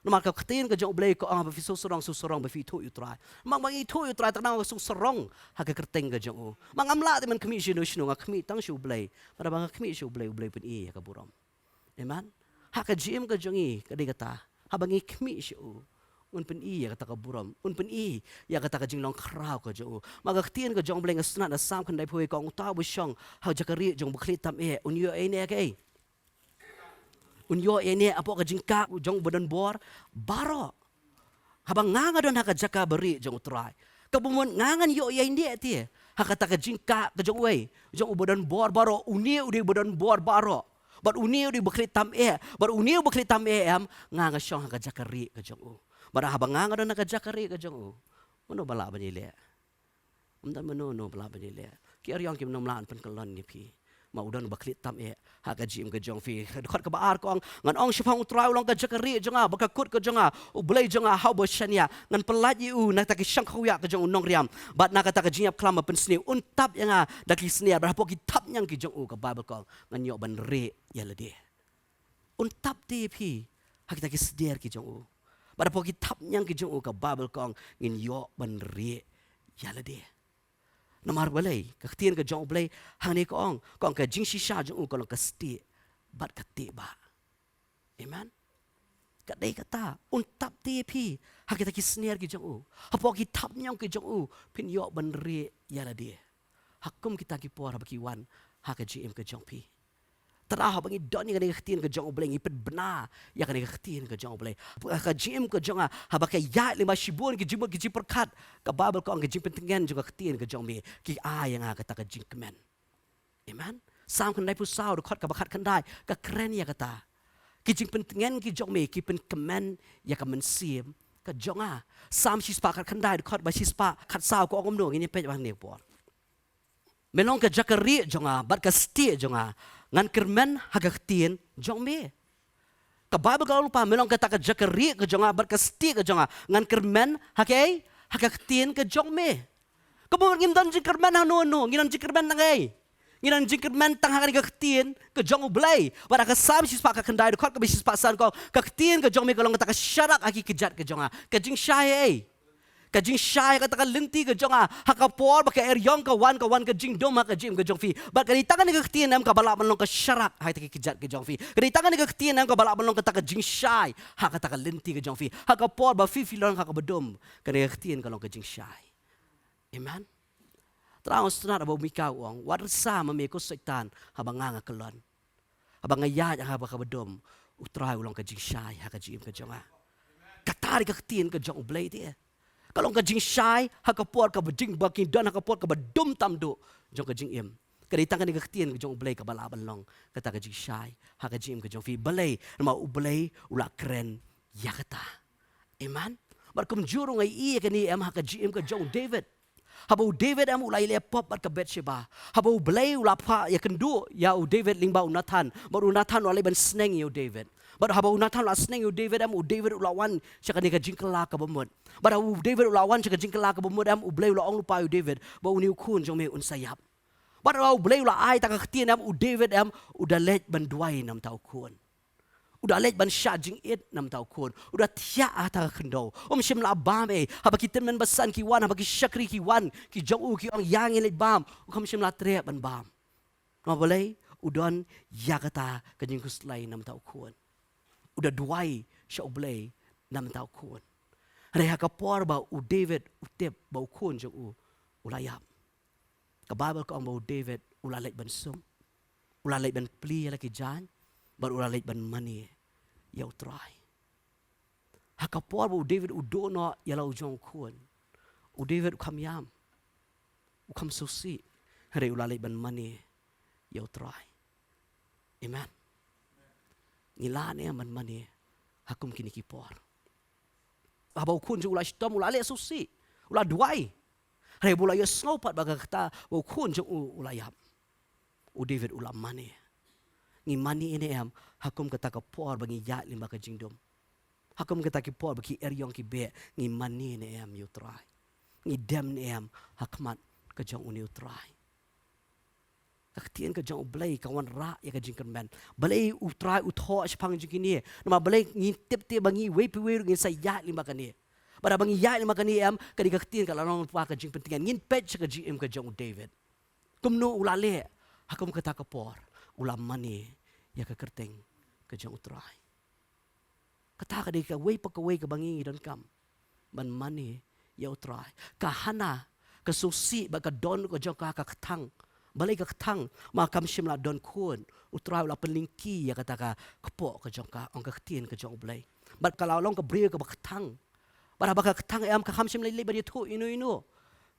Namar ka ktien ka jong U Blei ka ong, haba phi sngewsarong, sngewsarong ba phi ithuh ïa U Trai. Ma ba ngi ithuh ïa U Trai, tang nang sngewsarong ha ka kyrteng ka jong u. Ma ngam lah te ban khmih shano shano, nga khmih tang sha U Blei. Bad haba nga khmih sha U Blei, U Blei u pyni ïa ka burom. Amen. Ha ka jingim ka jong ngi ka dei kata. Haba ngi khmih sha u, un pyni ïa kata ka burom, un pyni ïa kata ka jinglong khraw ka jong u. Ma ka ktien ka jong U Blei, nga sngap na Salm khyndaiphew wei, ka ong, uta uba shong ha jaka rieh jong u bakhlieh tam eh, un ïoh ïa kane kaei? Un ïoh ïa kane hapoh ka jingkah jong u badonbor baroh. Haba nga nga don ha ka jaka barieh jong U Trai, kaba mut nga ngan ïoh ïa kane te ha kata ka jingkah ka jong uei? Jong u badonbor baroh. Une u dei u badonbor baroh. Bad une u dei u bakhlieh tam eh. Bad une u bakhlieh tam eh em, nga nga shong ha ka jaka rieh ka jong u. Bad haba nga nga don ha ka jaka rieh ka jong u, mano ba lah ban ïaleh? Ym don mano mano ba lah ban ïaleh. Ki eriong kim nym lah ban pynkyllon ïa phi. Ma u don u bakhlieh tam eh ha ka jingim ka jong phi. Dkhot kaba ar ka ong, ngan ong shaphang U Trai, u long ka jaka rieh jong nga bad ka kut ka jong nga, U Blei jong nga ha uba shaniah. Ngan pyllait ïa u na kata ki shongkhawiah ka jong u nongriam, bad na kata ka jingïapkhlam ba pynsniew. Un tap ïa nga da ki snier, bad hapoh ki thapniang ki jong u, ka Baibl ka ong, ngan ïoh ban rieh ïa lade. Un tap te ïa phi ha kita ki snier ki jong u. Bad hapoh ki thapniang ki jong u, ka Baibl ka ong, ngin ïoh ban rieh ïa lade. Namar balei? Ka ktien ka jong U Blei hangne ka ong, ka ong, ka jingshisha jong u ka long ka stieh bad ka tieh bah. Amen. Ka dei kata, un tap te ïa phi ha kita ki snier ki jong u. Hapoh ki thapniang ki jong u, phin ïoh ban rieh ïa lade. Ha kum kita ki por haba ki wan ha ka jingim ka jong phi. Trai haba ngi don ïa kane ka ktien ka jong U Blei, ngi pynbna ïa kane ka ktien ka jong U Blei ha ka jingim ka jong nga. Haba ka ïaid lyngba shibun ki jingmut ki jingpyrkhat, ka Baibl ka ong, ka jingpyntngen jong ka ktien ka jong me ki ai ïa nga kata ka jingkmen. Amen. Salm khyndaiphew saw, dkhot kaba khatkhyndai ka kren ïa kata. Ki jingpyntngen ki jong me ki pynkmen ïa ka mynsiem ka jong nga. Salm shispah khatkhyndai, dkhot ba shispah khatsaw ka ong kumno, ngin ïa peit ba hangne ka por. Me long ka jaka rieh jong nga bad ka stieh jong nga, ngan kyrmen ha ka ktien jong me. Ka Baibl ka ong lypa, me long kata ka jaka rieh ka jong nga bad ka stieh ka jong nga, ngan kyrmen ha kaei? Ha ka ktien ka jong me. Kaba mut ngim don jingkyrmen hano hano, ngi don jingkyrmen tang ei? Ngi don jingkyrmen tang ha kane ka ktien ka jong U Blei. Bad ha ka Salm shispah khatkhyndai, dkhot kaba shispah san ka ong, ka ktien ka jong me ka long kata ka sharak ha ki kjat ka jong nga. Ka jingshai ei? Ka jingshai ha kata ka lynti ka jong nga. Ha ka por ba ka eriong ka wan, ka wan ka jingdum ha ka jingim ka jong phi, bad ka dei tang kane ka ktien em kaba lah ban long ka sharak ha kata ki kjat ka jong phi. Ka dei tang kane ka ktien em kaba lah ban long kata ka jingshai ha kata ka lynti ka jong phi. Ha ka por ba phi phi long ha kaba dum, kane ka ktien ka long ka jingshai. Amen. Trai, nga sngewtynnat haba u Mika u ong, wat risa ma me ko Soitan, haba nga nga kyllon. Haba nga ïaid ha kaba dum, U Trai u long ka jingshai ha ka jingim ka jong nga. Kata dei ka ktien ka jong U Blei te. Ka long ka jingshai ha ka por kaba jing, ba ngi don ha ka por kaba dum tam duh jong ka jingim. Ka dei tang kane ka ktien ka jong U Blei kaba lah ban long kata ka jingshai ha ka jingim ka jong phi. Balei? Namar U Blei u la kren ïa kata. Amen. Bad kumjuh ruh ngi ïohi ïa kane em ha ka jingim ka jong u David. Haba u David em u la ïaleh pop bad ka Bathsheba, haba U Blei u la phah ïakynduh ïa u David lyngba u Nathan, bad u Nathan u la leit ban sneng ïa u David. Bad haba u Nathan u la sneng ïa u David em, u David u la wan sha kane ka jingkylla kaba mut. Bad haba u David u la wan sha ka jingkylla kaba mut em, U Blei u la ong lypa ïa u David ba une u khun jong me un sa ïap. Bad haba U Blei u la ai kata ka ktien em, u David em u da leit ban duwai na bynta u khun. U da leit ban shah jingit na bynta u khun. U da thiah ha kata ka khyndew. Um shym la bam ei. Haba ki tymmen basan ki wan, haba ki shakri ki wan, ki jong u ki ong, ïa ngin leit bam, u kham shym la treh ban bam. Namar balei? U don ïa kata ka jingkhuslai na bynta u khun. u da duwai sha U Blei na bynta u khun. Hynrei ha ka por ba u David u tip ba u khun jong u u la ïap, ka Baibl ka ong ba u David u la leit ban sum, u la leit ban plie ïa la ki jaiñ, bad u la leit ban mane ïa U Trai. Ha ka por ba u David u duh noh ïa la u jong u khun, u David u kham ïam, u kham sngewsih, hynrei u la leit ban mane ïa U Trai. Amen. Ngi lah ne em ban mane ha kum kine ki por? Haba u khun jong u la shitom, u la leh sngewsih, u la duwai. Hynrei ba u la ïohsngew pat ba ka kata ba u khun jong u u la ïap, u David u la mane. Ngi mane ne em ha kum kata ka por ba ngi ïaid lyngba ka jingdum? Ha kum kata ki por ba ki eriong ki beh, ngi mane ne em ïa U Trai? Ngi dem ne em ha khmat ka jong une U Trai? Ka ktien ka jong U Blei ka wanrah ïa ka jingkyrmen. Balei U Trai u thoh shaphang jong kine? Namar balei? Ngin tip te ba ngi iwei pa iwei ruh ngin sa ïaid lyngba kane. Bad haba ngi ïaid lyngba kane em, ka dei ka ktien ka la long lypa ka jingpyntngen. Ngin peit sha ka jingim ka jong u David. Kumno u la leh ha kum kata ka por? U la mane ïa ka kyrteng ka jong U Trai. Kata ka dei kawei pa kawei kaba ngi ngi donkam ban mane ïa U Trai. Ka Hana, ka sngewsih bad ka don ka jong ka ka kthang. Balei ka kthang? Ma kam shym la don khun. U Trai u la pynlyngkhi ïa kata ka kpoh ka jong ka, ong ka ktien ka jong U Blei. Bad ka la long ka briew kaba kthang. Bad haba ka kthang em, ka kham shym la leit ban ïathuh ïano ïano.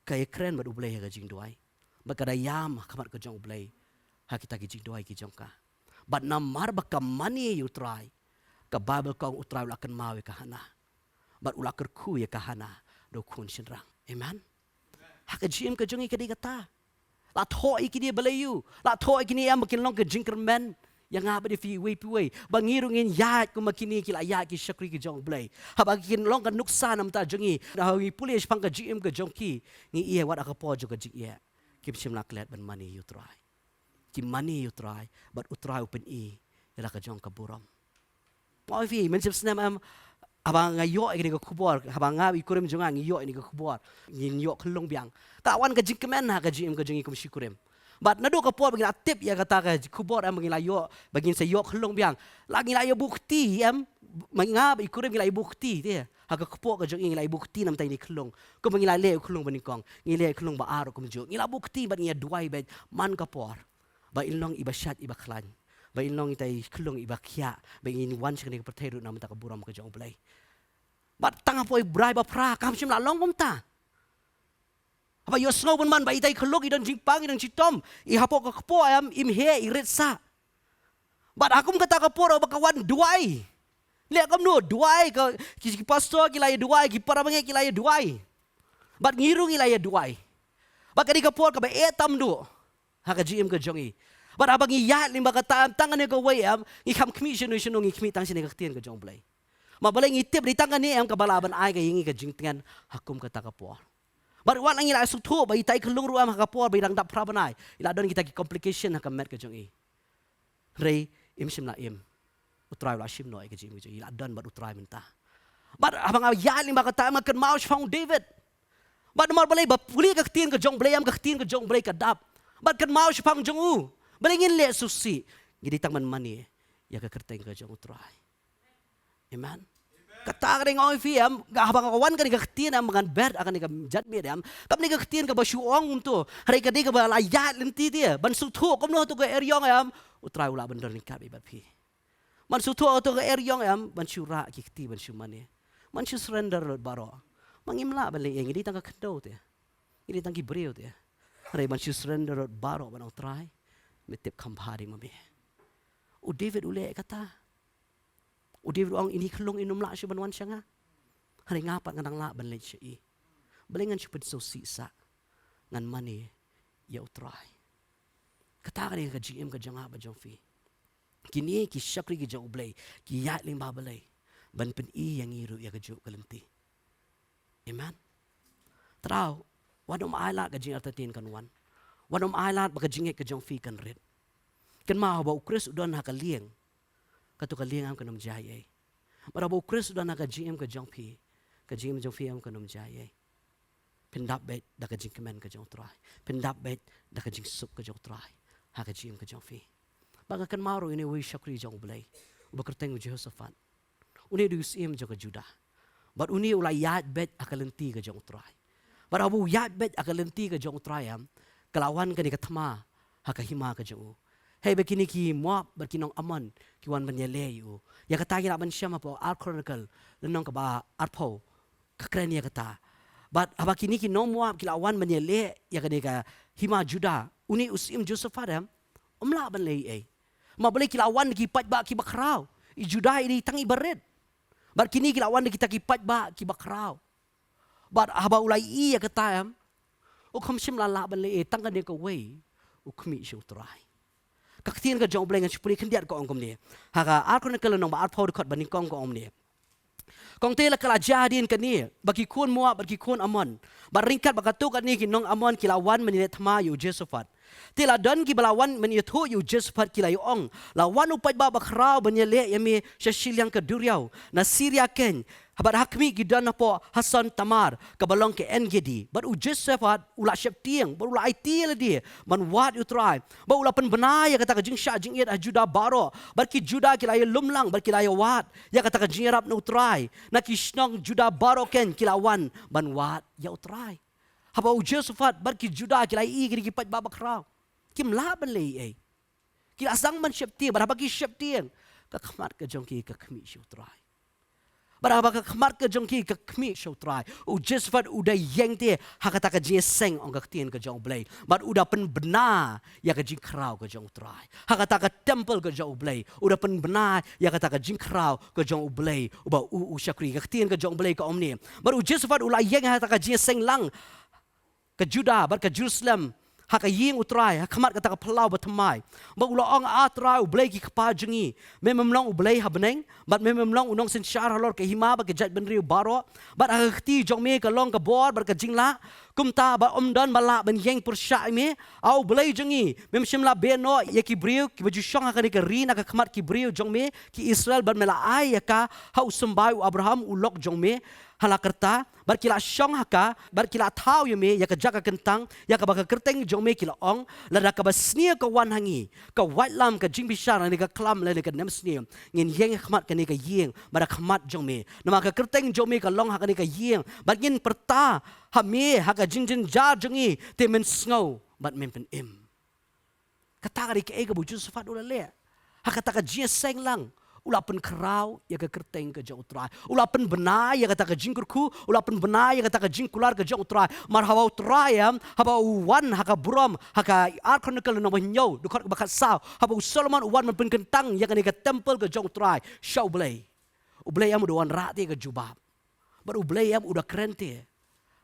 Ka ïakren bad U Blei ha ka jingduwai. Bad ka da ïam ha khmat ka jong U Blei ha kita ki jingduwai ki jong ka. Bad namar ba ka mane ïa U Trai, ka Baibl ka ong U Trai u la kynmaw ïa ka Hana. Bad u la kyrkhu ïa ka Hana da u khun shynrang. Amen. Ha ka jingim ka jong ngi ka dei kata. La thoh ïa kine balei ïa u? La thoh ïa kine em ba kin long ka jingkyrmen ïa nga bad ïa phi iwei pa iwei, ba ngi ruh ngin ïaid kumba kine ki la ïaid ki shakri ki jong U Blei. Haba kin long ka nuksa na bynta jong ngi, haba ngi pule shaphang ka jingim ka jong ki, ngi ïa wad ha ka por jong ka jingeh, kim shym la klet ban mane ïa U Trai. Ki mane ïa U Trai, bad U Trai u pyni ïa la ka jong ka burom. Mo phi, mynshem snem em, haba nga ïoh ïa kane ka khubor, haba nga bad i kurim jong nga ngi ïoh ïa kane ka khubor, ngin ïoh khyllung biang. Ka wan ka jingkmen ha ka jingim ka jong ngi kum shi kurim. Bad naduh ka por ba ngi la tip ïa kata ka khubor em, ba ngi la ïoh, ba ngin sa ïoh khyllung biang, la ngi la ïa buh kti em, ma nga bad i kurim ngi la ïa buh kti te. Ha ka kpoh ka jong ngi ngi la ïa buh kti namar ta ïa kane ka khyllung. Kumba ngi la leh ïa u khyllung banyngkong, ngi leh ïa u khyllung ba ar kumjuh. Ngi la buh kti bad ngi ïa duwai bad man ka por ba in long iba shait iba khlaiñ, ba in long ita i khyllung iba khiah, ba in wan sha kane ka pyrthei ruh namar ta ka burom ka jong U Blei. Bad tang hapoh i Brai Baphra kam shym la long kumta. Haba ïohsngew bun man ba ita i khyllung i don jingpang, i don shitom, i hapoh ka kpoh em, im heh, i rit sah. Bad ha kum kata ka por ba ka wan duwai. Leh kumno duwai ka, ki, ki pastor ki la ïa duwai, ki para bangeit ki la ïa duwai. Bad ngi ruh ngi la ïa duwai. Bad ka dei ka por kaba eh tam duh ha ka jingim ka jong ngi. Bad haba ngi ïaid lyngba kata em, tang kane kawei em, ngi kham khmih shano shano, ngi khmih tang shane ka ktien ka jong U Blei. Ma balei? Ngi tip dei tang kane em kaba lah ban ai ka ïa ngi ka jingtngen ha kum kata ka por. Bad wat la ngi la sngewthuh ba ita i khyllung ruh em ha ka por ba i dang dap phra bnai, i la don kita ki complication ha ka met ka jong i. Hynrei im shym la im, U Trai u la shim noh ïa ka jingim ka jong i, i la don bad U Trai mynta. Bad haba nga ïaid lyngba kata em nga kynmaw shaphang u David. Bad namar balei? Ba pule ka ktien ka jong U Blei em, ka ktien ka jong U Blei ka dap. Bad kynmaw shaphang jong u. Balei ngin leh sngewsih? Ngi dei tang ban mane ïa ka kyrteng ka jong U Trai. Amen. Kata ka dei, nga ong ïa phi em, haba nga wan kane ka ktien em, ba ngan bet ha kane ka jingmut em, kam dei ka ktien kaba shu ong kumto. Hynrei ka dei kaba la ïaid lynti te, ban sngewthuh kumno hato ka eriong em, U Trai u lah ban don ryngkat bad phi. Ban sngewthuh hato ka eriong em, ban shu rah ki kti, ban shu mane, ban shu surrender lut baroh. Ma ngim lah ban leh ei, ngi dei tang ka khyndew te, ngi dei tang ki briew te. Hynrei ban shu surrender lut baroh ban ong, Trai, me tip kham bha dei ma me. U David u leh kata. U David u ong, ini khyllung in ym lah shuh ban wan sha nga. Hynrei nga pat nga dang lah ban leit sha i. Balei ngan shu pynsngewsih sah? Ngan mane ïa U Trai. Kata ka dei ka jingim ka jong nga bad jong phi. Kine ki shakri ki jong U Blei, ki ïaid lyngba Blei ban pyni ïa ngi ruh ïa kajuh ka lynti. Amen. Trai, wat ym ailad ka jingartatien kan wan. Wat ym ailad ba ka jingngeit ka jong phi kan rit. Kynmaw, haba u Khrist u don ha ka lieng, kato ka lieng em kan ym jia ei. Bad haba u Khrist u don ha ka jingim ka jong phi, ka jingim jong phi em kan ym jia ei. Pyndap beit da ka jingkmen ka jong U Trai. Pyndap beit da ka jingsuk ka jong U Trai ha ka jingim ka jong phi. Bad nga kynmaw ruh ïa une u shakri jong U Blei uba kyrteng u Jehoshaphat. Une u dei u syiem jong ka Judah. Bad une u la ïaid beit ha ka lynti ka jong U Trai. Bad haba u ïaid beit ha ka lynti ka jong U Trai em, ka la wan kane ka thma ha ka hima ka jong u. Hei ba kine ki Moab bad ki nong Ammon ki wan ban ïaleh ïa u. Ïa kata ngi lah ban shem hapoh Ar Chronicle lynnong kaba arphew, ka kren ïa kata. Bad haba kine ki nong Moab ki la wan ban ïaleh ïa kane ka hima Judah, une u syiem Jehoshaphat em, um lah ban leh ei. Ma balei ki la wan ki paidbah kiba khraw. I Judah i dei tang iba rit. Bad kine ki la wan kita ki paidbah kiba khraw. Bad haba u la ïohi ïa kata em, u kham shym la lah ban leh ei, tang kane kawei u khmih sha U Trai. Ka ktien ka jong U Blei, ngan shu pule khyndiat, ka ong kumne. Ha ka Ar Chronicle lynnong ba arphew, dkhot ba nyngkong, ka ong kumne. Kong, te la ka la jia hadien kane ba ki khun Moab bad ki khun Ammon, bad ryngkat bad katto katne ki nong Ammon ki la wan ban ïaleh thma ïa u Jehoshaphat. Te la don kiba la wan ban ïathuh ïa u Jehoshaphat, ki la ïa-ong, la wan u paidbah bakhraw ban ïaleh ïa me sha shiliang ka duriaw na Syria keiñ, bad ha khmih ki don hapoh Hason Tamar, kaba long ka Ein-gedi. Bad u Jehoshaphat u la sheptieng bad u la aiti ïa lade ban wad ïa U Trai. Bad u la pynbna ïa kata ka jingshah jingit ha Judah baroh. Bad ki Judah ki la ïalum lang bad ki la ïawad ïa kata ka jingïarap na U Trai. Na ki shnong Judah baroh keiñ ki la wan ban wad ïa U Trai. Haba u Jehoshaphat bad ki Judah ki la ïohi kine ki paidbah bakhraw, kim lah ban leh ei. Ki la sdang ban sheptieng, bad haba ki sheptieng, ka khmat ka jong ki ka khmih sha U Trai. Bad haba ka khmat ka jong ki ka khmih sha U Trai, u Jehoshaphat u da ïeng te ha kata ka jingïaseng, ong ka ktien ka jong U Blei. Bad u da pynbna ïa ka jingkhraw ka jong U Trai. Ha kata ka temple ka jong U Blei, u da pynbna ïa kata ka jingkhraw ka jong U Blei uba u u shakri. Ka ktien ka jong U Blei ka ong kumne. Bad u Jehoshaphat u la ïeng ha kata ka jingïaseng lang ka Judah bad ka Jerusalem ha ka ïing U Trai, ha khmat kata ka phyllaw bathymmai. Bad u la ong, A Trai, U Blei ki kpa jong ngi, me mem long U Blei ha bneng, bad me mem long u nongsynshar halor ka hima bad ka jaitbynriew baroh? Bad ha ka kti jong me ka long ka bor bad ka jinglah. Kumta ba ym don ba lah ban ïeng pyrshah ïa me, A U Blei jong ngi. Mem shym la beh noh ïa ki briew kiba ju shong ha kane ka ri na ka khmat ki briew jong me ki Israel, bad me la ai ïa ka ha u symbai u Abraham u lok jong me ha la karta. Bad ki la shong ha ka, bad ki la thaw ïa me ïa ka jaka kyntang, ïa kaba ka kyrteng jong me, ki la ong, Lada kaba sniew ka wan ha ngi, ka waitlam, ka jingbishar, lane ka khlam, lane ka nemsniew, ngin ïeng ha khmat kane ka ïing bad ha khmat jong me. Namar ka kyrteng jong me ka long ha kane ka ïing, bad ngin pyrta ha me ha ka jingjynjar jong ngi, te men sngew bad men pynim. Kata ka dei kaei kaba u Jehoshaphat u la leh. Ha kata ka jingïaseng lang, u la pynkhraw ïa ka kyrteng ka jong U Trai. U la pynbna ïa kata ka jingkyrkhu, u la pynbna ïa kata ka jingkular ka jong U Trai. Mar haba U Trai, em, haba u wan ha ka burom, ha ka Ar Chronicle lynnong ba hynñiew, dkhot kaba khatsaw, haba u Solomon u wan ban pynkyntang ïa kane ka temple ka jong U Trai sha U Blei, U Blei, em, u da wanrah te ka jubab. Bad U Blei, em, u da kren te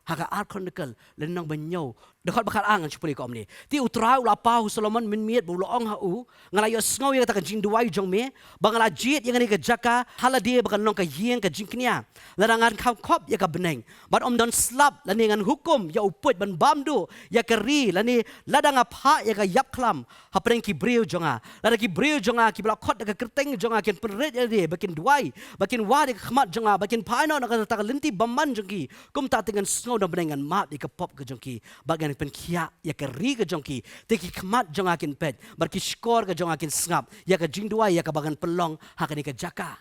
ha ka Ar Chronicle lynnong ba hynñiew, dkhot ba khatar, ngan shu pule kumne. Te U Trai u la paw ha u Solomon mynmiet bad u la ong ha u, Nga la ïohsngew ïa kata ka jingduwai jong me, ba nga la jied ïa kane ka jaka ha lade ba kan long ka ïing ka jingkñia. Lada ngan kham khop ïa ka bneng, bad ym don slap, lane ngan hukum ïa u puit ban bam duh ïa ka ri, lane lada nga phah ïa ka ïapkhlam hapdeng ki briew jong nga, lada ki briew jong nga kiba la khot da ka kyrteng jong nga kin pynrit ïa lade ba kin duwai, ba kin wad ïa ka khmat jong nga, ba kin phai noh na kata ka lynti bymman jong ki, kumta te ngan sngew na bneng, ngan map ïa ka pop ka jong ki, bad ngan pynkhiah ïa ka ri ka jong ki. Te ki khmat jong nga kin peit, bad ki shkor ka jong nga kin sngap ïa ka jingduwai ïa kaba ngan pynlong ha kane ka jaka.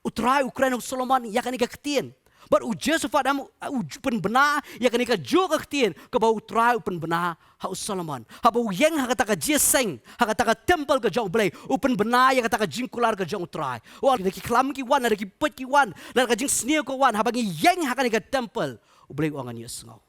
U Trai u kren ha u Solomon ïa kane ka ktien. Bad u Jehoshaphat, em, u ju pynbna ïa kane kajuh ka ktien kaba U Trai u pynbna ha u Solomon. Haba u ïeng ha kata ka jingïaseng, ha kata ka temple ka jong U Blei, u pynbna ïa kata ka jingkular ka jong U Trai. Lada ki khlam ki wan, lada ki puit ki wan, lada ka jingsniew ka wan, haba ngi ïeng ha kane ka temple, U Blei u ong, ngan ïohsngew.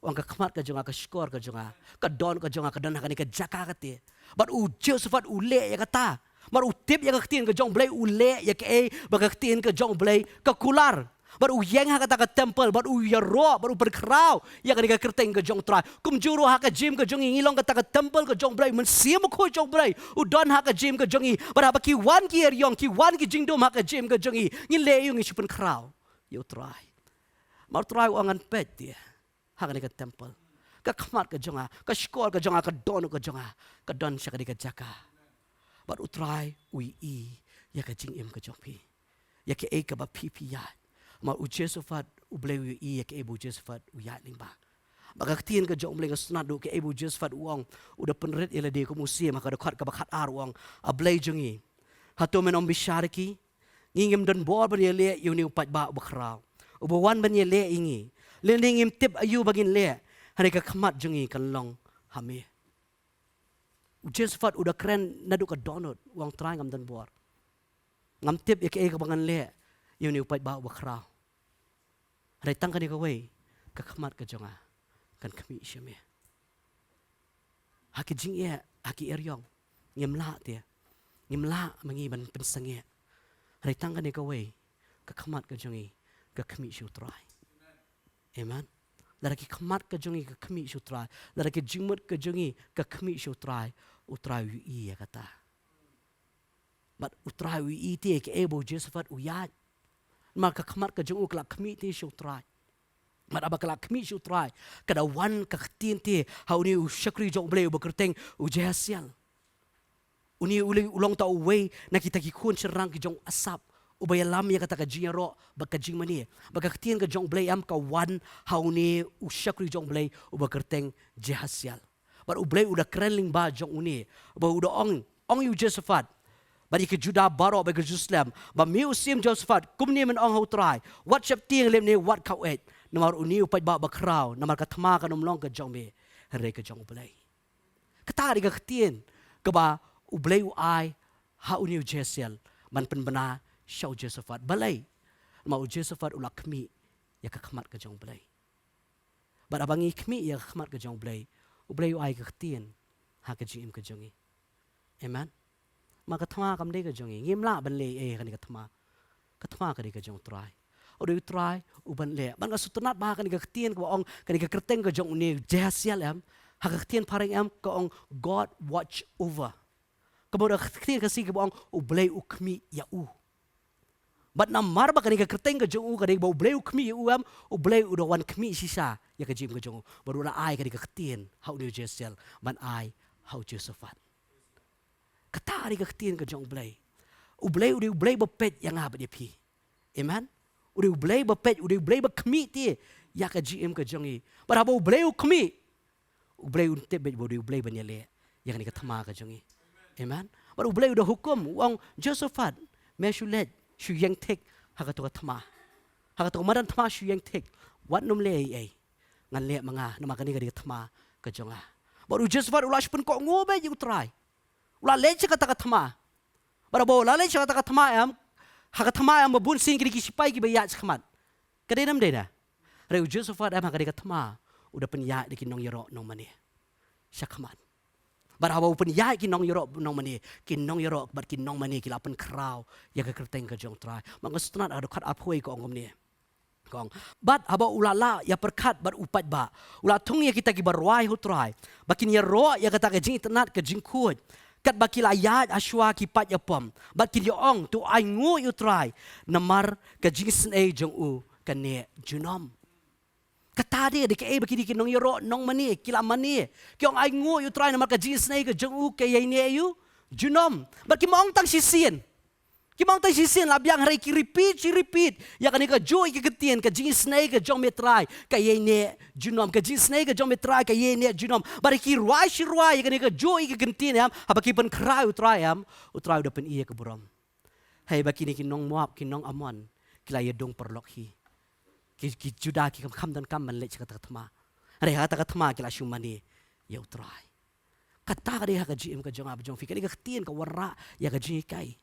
U ong, ka khmat ka jong nga, ka shkor ka jong nga, ka don ka jong nga ka don ha kane ka jaka kata. Bad u Jehoshaphat u leh ïa kata. Bad u tip ïa ka ktien ka jong U Blei, u leh ïa kaei ba ka ktien ka jong U Blei ka kular. Bad u ïeng ha kata ka temple, bad u ïaroh, bad u pynkhraw ïa kane ka kyrteng ka jong U Trai. Kumjuh ruh ha ka jingim ka jong ngi, ngi long kata ka temple ka jong U Blei, Mynsiem Bakhuid jong U Blei u don ha ka jingim ka jong ngi. Bad haba ki wan ki ïaryong, ki wan ki jingdum ha ka jingim ka jong ngi, ngin leh aïu? Ngi shu pynkhraw ïa U Trai. Mar U Trai u ong, ngan peit te ha kane ka temple. Ka khmat ka jong nga, ka shkor ka jong nga, ka dohnud ka jong nga ka don sha kane ka jaka. Bad U Trai u ïohi ïa ka jingim ka jong phi, ïa kaei kaba phi phi ïaid. Mar u Jehoshaphat, U Blei u ïohi ïa kaei ba u Jehoshaphat u ïaid lyngba. Bad ka ktien ka jong U Blei, nga sngewthuh kaei ba u Jehoshaphat u ong, u da pynrit ïa lade kum u syiem, ha ka dkhot kaba khatar u ong, A Blei jong ngi, hato men ym bishar ïa ki? Ngi ngim don bor ban ïaleh ïa une u paidbah uba khraw, uba wan ban ïaleh ïa ngi. Lane ngim tip aïu ba ngin leh, hynrei ka khmat jong ngi kan long ha me. U Jehoshaphat u da kren naduh ka dohnud, u ong Trai, ngam don bor. Ngam tip ïa kaei kaba ngan leh ïa une u paidbah uba khraw. Hynrei tang kane kawei, ka khmat ka jong nga kan khmih sha me. Ha ki jingeh, ha ki eriong, ngim lah te, ngim lah ma ngi ban pynsangeh. Hynrei tang kane kawei, ka khmat ka jong ngi ka khmih sha u Trai. Amen. Lada ki khmat ka jong ngi ka khmih sha u Trai, lada ki jingmut ka jong ngi ka khmih sha u Trai, u Trai u ïohi ïa kata. Bad u Trai u ïohi te ïa kaei ba u Jehoshaphat u ïaid. Namar ka khmat ka jong u ka la khmih te sha u Trai. Bad haba ka la khmih sha u Trai, ka da wan ka ktien te ha une u shakri jong U Blei uba kyrteng u Jahaziel. Une u long, u long ta uwei na kita ki khun shynrang ki jong u Asaph, uba ïalam ïa kata ka jingïaroh bad ka jingmane. Bad ka ktien ka jong U Blei em ka wan ha une u shakri jong U Blei uba kyrteng Jahaziel. Bad U Blei u da kren lyngba jong une, bad u da ong, ong ïa u Jehoshaphat bad ïa ki Judah baroh bad ka Jerusalem, ba me u Syiem Jehoshaphat, kumne men ong ha u Trai, wat sheptieng lymne wat khaw-eit, namar une u paidbah ba khraw, namar ka thma kan ym long ka jong me, hynrei ka jong U Blei. Kata ka dei ka ktien kaba U Blei u ai ha une u Jahaziel ban pynbna sha u Jehoshaphat. Balei? Namar u Jehoshaphat u la khmih ïa ka khmat ka jong U Blei. Bad haba ngi khmih ïa ka khmat ka jong U Blei, U Blei u ai ka ktien ha ka jingim ka jong ngi. Amen. Ma ka thma kam dei ka jong ngi. Ngim lah ban leh ei ha kane ka thma. Ka thma ka dei ka jong u Trai. U dei u Trai uban leh. Bad nga sngewtynnat ba ha kane ka ktien kaba ong, kane ka kyrteng ka jong une u Jahaziel em, ha ka ktien phareng em ka ong God watch over. Kaba da ka ktien Khasi kaba ong U Blei u khmih ïa u. Bad namar ba kane ka kyrteng ka jong u ka dei ba U Blei u khmih ïa u em, U Blei u da wan khmih shisha ïa ka jingim ka jong u. Bad u da ai kane ka ktien ha une u Jahaziel ban ai ha u Jehoshaphat. Kata ka dei ka ktien ka jong U Blei. U Blei u dei U Blei ba peit ïa nga bad ïa phi. Amen. U dei U Blei ba peit, u dei U Blei ba khmih te ïa ka jingim ka jong ngi. Bad haba U Blei u khmih, U Blei un tip beit ba u dei U Blei ban ïaleh ïa kane ka thma ka jong ngi. Amen. Bad U Blei u da hukum, u ong, Jehoshaphat, me shu leit, shu ïeng thik ha kato ka thma. Ha kato ka madan thma shu ïeng thik. Wat nym leh ei ei. Ngan leh ma nga, namar kane ka dei ka thma ka jong nga. Bad u Jehoshaphat u la shu pynkohnguh beit ïa u Trai. U la leit sha kata ka thma. Bad haba u la leit sha kata ka thma em, ha ka thma em ba bun sien ki dei ki sipai kiba ïaid shakhmat. Ka dei ne ym dei ne? Hynrei u Jehoshaphat em ha ka dei ka thma u da pynïaid da ki nongïaroh nongmane shakhmat. Bad haba u pynïaid ki nongïaroh nongmane, ki nongïaroh bad ki nongmane ki la pynkhraw ïa ka kyrteng ka jong u Trai. Ma nga sngewtynnat ha ka dkhot arphew ka ong kumne. Ka ong, bad haba u la lah ïa pyrkhat bad u paidbah, u la thung ïa kita kiba rwai ha u Trai ba kin ïaroh ïa kata ka jingitynnad ka jingkhuid, katba ki la ïaid ha shuwa ki paid ïapom, bad kin ïa ong, to ainguh ïa u Trai, namar ka jingisynei jong u ka neh junom. Kata de, de kaei ba kine ki nongïaroh nongmane ki la mane. Ki ong ainguh ïa u Trai namar ka jingisynei ka jong u ka ïaineh ïa u junom. Bad kim ong tang shisien. Kim ong tang shisien, la biang, hynrei ki repeat shi repeat ïa kane kajuh ïa ka ktien, ka jingisynei ka jong me Trai ka ïaineh junom, ka jingisynei ka jong me Trai ka ïaineh junom. Bad ki rwai shi rwai ïa kane kajuh ïa ka ktien em, haba ki pynkhraw ïa u Trai em, u Trai u da pyni ïa ka burom. Hei ba kine ki nong Moab, ki nong Ammon, ki la ïadung paralok hi. Ki, ki Judah ki kham, kham donkam ban leit sha kata ka thma. Hynrei ha kata ka thma ki la shu mane ïa u Trai. Kata ka dei ha ka jingim ka jong nga bad jong phi, kane ka ktien ka wanrah ïa ka jinghikai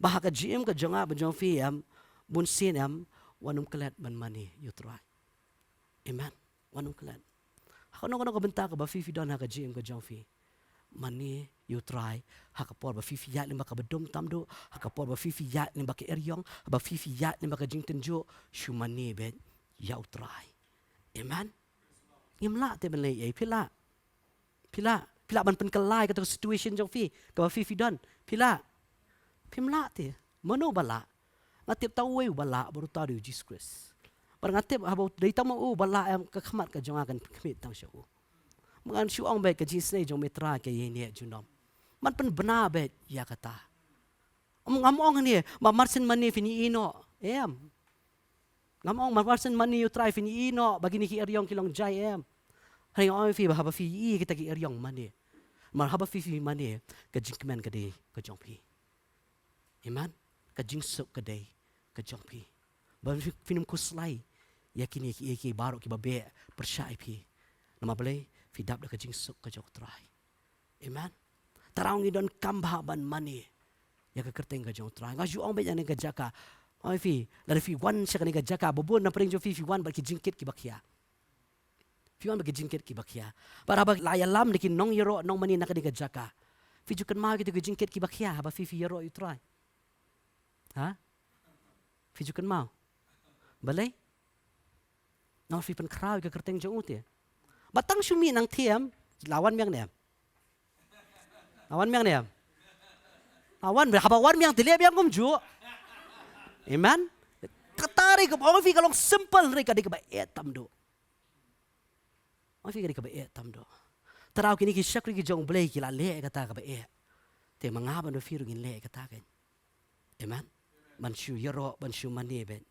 ba ha ka jingim ka jong nga bad jong phi em, bun sien em, wat nym klet ban mane ïa u Trai. Amen. Wat nym klet. Ha kano kano ka bynta kaba phi phi don ha ka jingim ka jong phi, mane ïa u Trai. Ha ka por ba phi phi ïaid lyngba kaba dum tam duh, ha ka por ba phi phi ïaid lyngba ka eriong, ba phi phi ïaid lyngba ka jingtynjuh, shu mane beit ïa u Trai. Amen. Ngim lah te ban leh ei, phi lah? Phi lah? Phi lah ban pynkylla ïa kato ka situation jong phi kaba phi phi don? Phi lah? Phim lah te. Mano ba lah? Nga tip tang uwei uba lah, bad uta u dei u Jisu Khrist. Bad nga tip haba u dei tang ma u uba lah em, ka khmat ka jong nga kan khmih tang sha u. Ngan shu ong beit, ka jingisynei jong me Trai ka ïaineh junom. Ngan pynbna beit ïa kata. Ngam ong hangne ba mar shen mane phin ïohi noh, em. Ngam ong ba mar shen mane ïa u Trai phin ïohi noh ba kine ki eriong ki long jai, em. Hynrei nga ong ïa phi ba haba phi ïohi kita ki eriong mane, namar haba phi phi mane, ka jingkmen ka dei ka jong phi. Amen. ka jingsuk ka dei ka jong phi. Ba phi, phin ym khuslai ïa kine ki, ïa ki baroh kiba beh pyrshah ïa phi. Namar balei? Phi dap da ka jingsuk ka jong U Trai. Amen. Tang ngi donkam bha ban mane ïa ka kyrteng ka jong U Trai. Nga ju ong beit ïa kane ka jaka. Oi phi, lada phi wan sha kane ka jaka, ba bun na pdeng jong phi, phi wan bad ki jingkit kiba khia. Phi wan bad ki jingkit kiba khia. Bad haba la ïalam da ki nongïaroh nongmane na kane ka jaka, phi ju kynmaw kito ki jingkit kiba khia haba phi, phi ïaroh ïa U Trai? Ha? Phi ju kynmaw? Balei? Namar phi pynkhraw ïa ka kyrteng jong U te. Ba tang shu mih nangta em, la wan biang ne em? La wan biang ne em? La wan, haba wan biang te leh biang kumjuh. Amen. Kata re ka ong phi ka long simple re, ka dei kaba eh tam duh. Ong phi ka dei kaba eh tam duh. Tang kine ki shakri ki jong U Blei ki la leh kata kaba eh. Te ma nga bad ma phi ruh ngin leh kata kan. Amen. Ban shu ïaroh, ban shu mane beit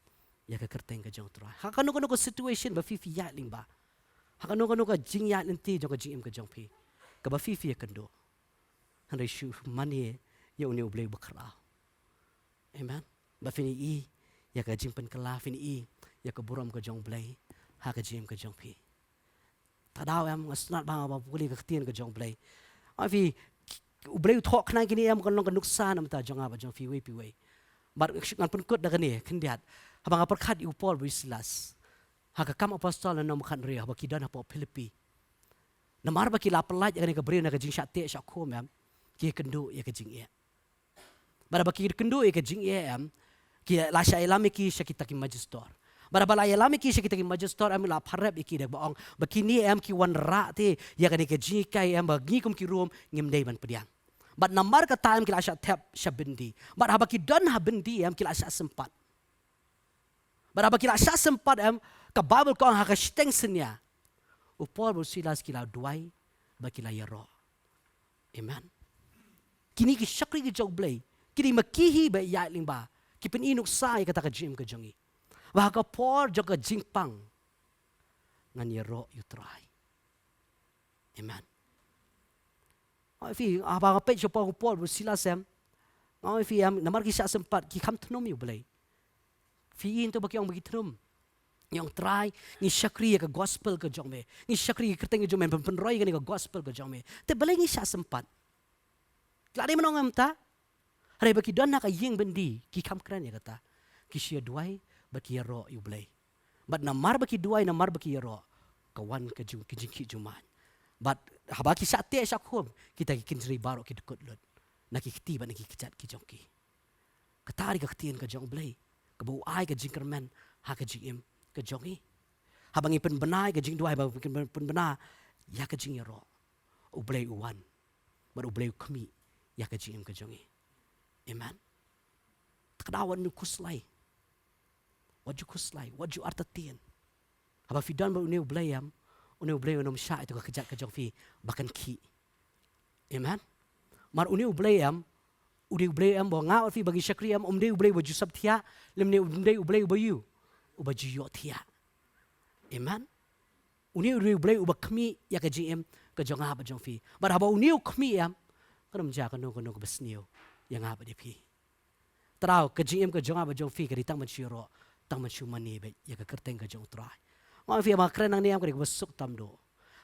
ïa ka kyrteng ka jong U Trai ha kano kano ka situation ba phi, phi ïaid lyngba. Ha kano kano ka jingïaid lynti jong ka jingim ka jong phi, kaba phi, phi ïakynduh. Hynrei shu mane ïa une U Blei bakhraw. Amen. Ba phin ïohi ïa ka jingpynkylla, phin ïohi ïa ka burom ka jong U Blei ha ka jingim ka jong phi. Tang daw em, nga sngewtynnat ba nga pule ka ktien ka jong U Blei. Ong phi, U Blei u thoh khnang kine em, kan long ka nuksa na bynta jong nga bad jong phi iwei pa iwei. Bad ngan pynkut da kane khyndiat. Haba nga pyrkhat ïa u Paul bad u Silas ha ka Kam Apostol lynnong ba khathynriew, haba ki don hapoh Philippi. Namar ba ki la pyllait ïa kane ka briew na ka jingshah teh shah khum em, ki ïakynduh ïa ka jingeh. Bad haba ki kynduh ïa ka jingeh em, ki la shah ïalam ïa ki sha kita ki majistor. Bad haba la ïalam ïa ki sha kita ki majistor em, la pharep ïa ki da kaba ong ba kine em ki wanrah te ïa kane ka jinghikai em, ba ngi kum ki Rom ngim dei ban pdiang. Bad namar kata em ki la shah thep sha byndi. Bad haba ki don ha byndi em, ki la shah sympat. Bad haba ki la shah sympat em, ka Baibl ka ong ha ka shiteng synñia, u Paul bad u Silas ki la duwai bad ki la ïaroh. Amen. Kine ki shakri ki jong U Blei, kine ma ki hi ba ïaid lyngba, ki pyni nuksa ïa kata ka jingim ka jong ngi, ba ha ka por jong ka jingpang ngan ïaroh ïa U Trai. Amen. Nga ong ïa phi, haba nga peit shapoh u Paul bad u Silas em, nga ong ïa phi em, namar ki shah sympat, ki kham thnum ïa U Blei. Phi i hangto ba ki ong, ba ki thnum. Ngi ong, Trai, ngi shakri ïa ka gospel ka jong me, ngi shakri ïa ka kyrteng ka jong me, pyn, pynroi ïa kane ka gospel ka jong me. Te balei ngi shah sympat? Ki la dei ban ong em ta? Hynrei ba ki don ha ka ïing byndi, ki kham kren ïa kata. Ki shu ïa duwai bad ki ïaroh ïa U Blei. Bad namar ba ki duwai, namar ba ki ïaroh, ka wan ka jing, ka jingkhih jingmaiñ. Bad haba ki shah teh shah khum, kita ki kynjri baroh ki dkut lut na ki kti bad na ki kjat ki jong ki. Kata dei ka ktien ka jong U Blei kaba u ai ka jingkyrmen ha ka jingim ka jong ngi. Haba ngi pynbna ïa ka jingduwai, haba ngi pyn, pynbna ïa ka jingïaroh, U Blei u wan. Bad U Blei u khmih ïa ka jingim ka jong ngi. Amen. Te ka daw wat ju khuslai. Wat ju khuslai, wat ju artatien. Haba phi don bad une U Blei em, une U Blei un ym shah ïa ka kjat ka jong phi ba kan khih. Amen. Namar une U Blei em, u dei U Blei em ba nga bad phi ba ngi shakri em, um dei U Blei uba ju sap thiah, lymne um dei U Blei uba ïoh, uba ju ïoh thiah. Amen. Une u dei U Blei uba khmih ïa ka jingim ka jong nga bad jong phi. Bad haba une u khmih em, kan ym jia kano kano kaba sniew ïa nga bad ïa phi. Trai, ka jingim ka jong nga bad jong phi ka dei tang ban shu ïaroh, tang ban shu mane beit ïa ka kyrteng ka jong U Trai. Nga ong ïa phi, haba nga kren nangne em, ka dei kaba suk tam duh.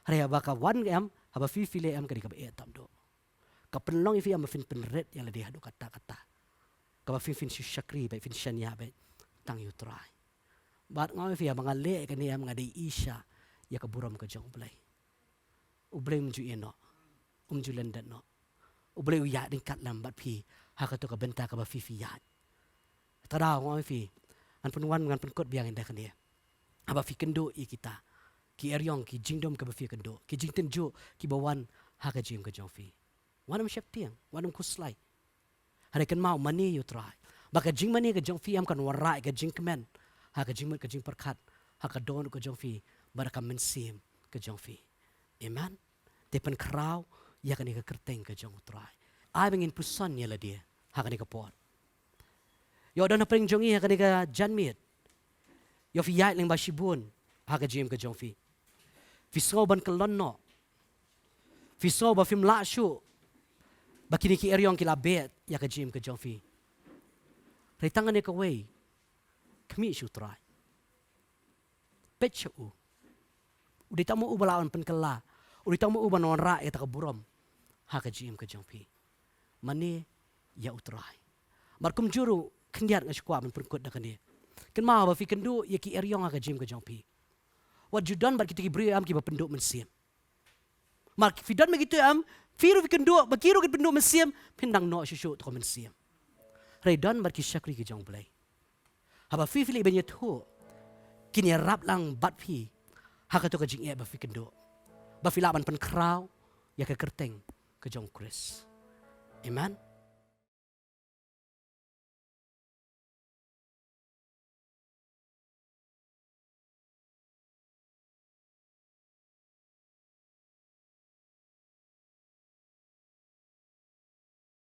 Hynrei haba ka wan em, haba phi, phi leh em, ka dei kaba eh tam duh. Ka pynlong ïa phi em ba phin pynrit ïa lade haduh katta katta, kaba phin, phin shu shakri beit, phin shaniah beit tang ïa U Trai. Bad nga ong ïa phi, haba nga leh kane em, nga dei i shah ïa ka burom ka jong U Blei. U Blei um ju ïeh noh, um ju lyndet noh. U Blei u ïaid ryngkat lem bad phi ha kato ka bynta kaba phi, phi ïaid. Trai, nga ong ïa phi, ngan pynwan, ngan pynkut biang ïa kane. Haba phi kynduh ïa kita ki eriong, ki jingdum kiba phi kynduh, ki jingtynjuh kiba wan ha ka jingim ka jong phi, wat nym sheptieng, wat nym khuslai. Hynrei kynmaw, mane ïa U Trai, ba ka jingmane ka jong phi em kan wanrah ïa ka jingkmen ha ka jingmut ka jingpyrkhat, ha ka dohnud ka jong phi, bad ha ka mynsiem ka jong phi. Amen. Te pynkhraw ïa kane ka kyrteng ka jong U Trai. Ai ba ngin puson ïa lade ha kane ka por. Ïoh don hapdeng jong ngi ha kane ka janmiet, ïoh phi ïaid lyngba shibun ha ka jingim ka jong phi. Phi sngew ban kyllon noh. Phi sngew ba phim lah shuh ba kine ki eriong ki la beh ïa ka jingim ka jong phi. Hynrei tang kane kawei, khmih sha u Trai. Peit sha u. U dei tang ma u ba lah ban pynkylla. U dei tang ma u ban wanrah ïa kata ka burom ha ka jingim ka jong phi. Mane ïa u Trai. Bad kumjuh ruh khyndiat nga sngewkwah ban pynkut da kane. Kynmaw ba phi kynduh ïa ki eriong ha ka jingim ka jong phi. Wat ju don bad kita ki briew em kiba pynduh mynsiem. Namar phi don bad kito em, phi ruh phi kynduh ba ki ruh kin pynduh mynsiem, phin dang noh shuh shuh tang mynsiem. Hynrei don bad ki shakri ki jong U Blei. Haba phi, phi leh ban ïathuh, kin ïarap lang bad phi ha kato ka jingeh ba phi kynduh, ba phi lah ban pynkhraw ïa ka kyrteng ka jong U Khrist. Amen.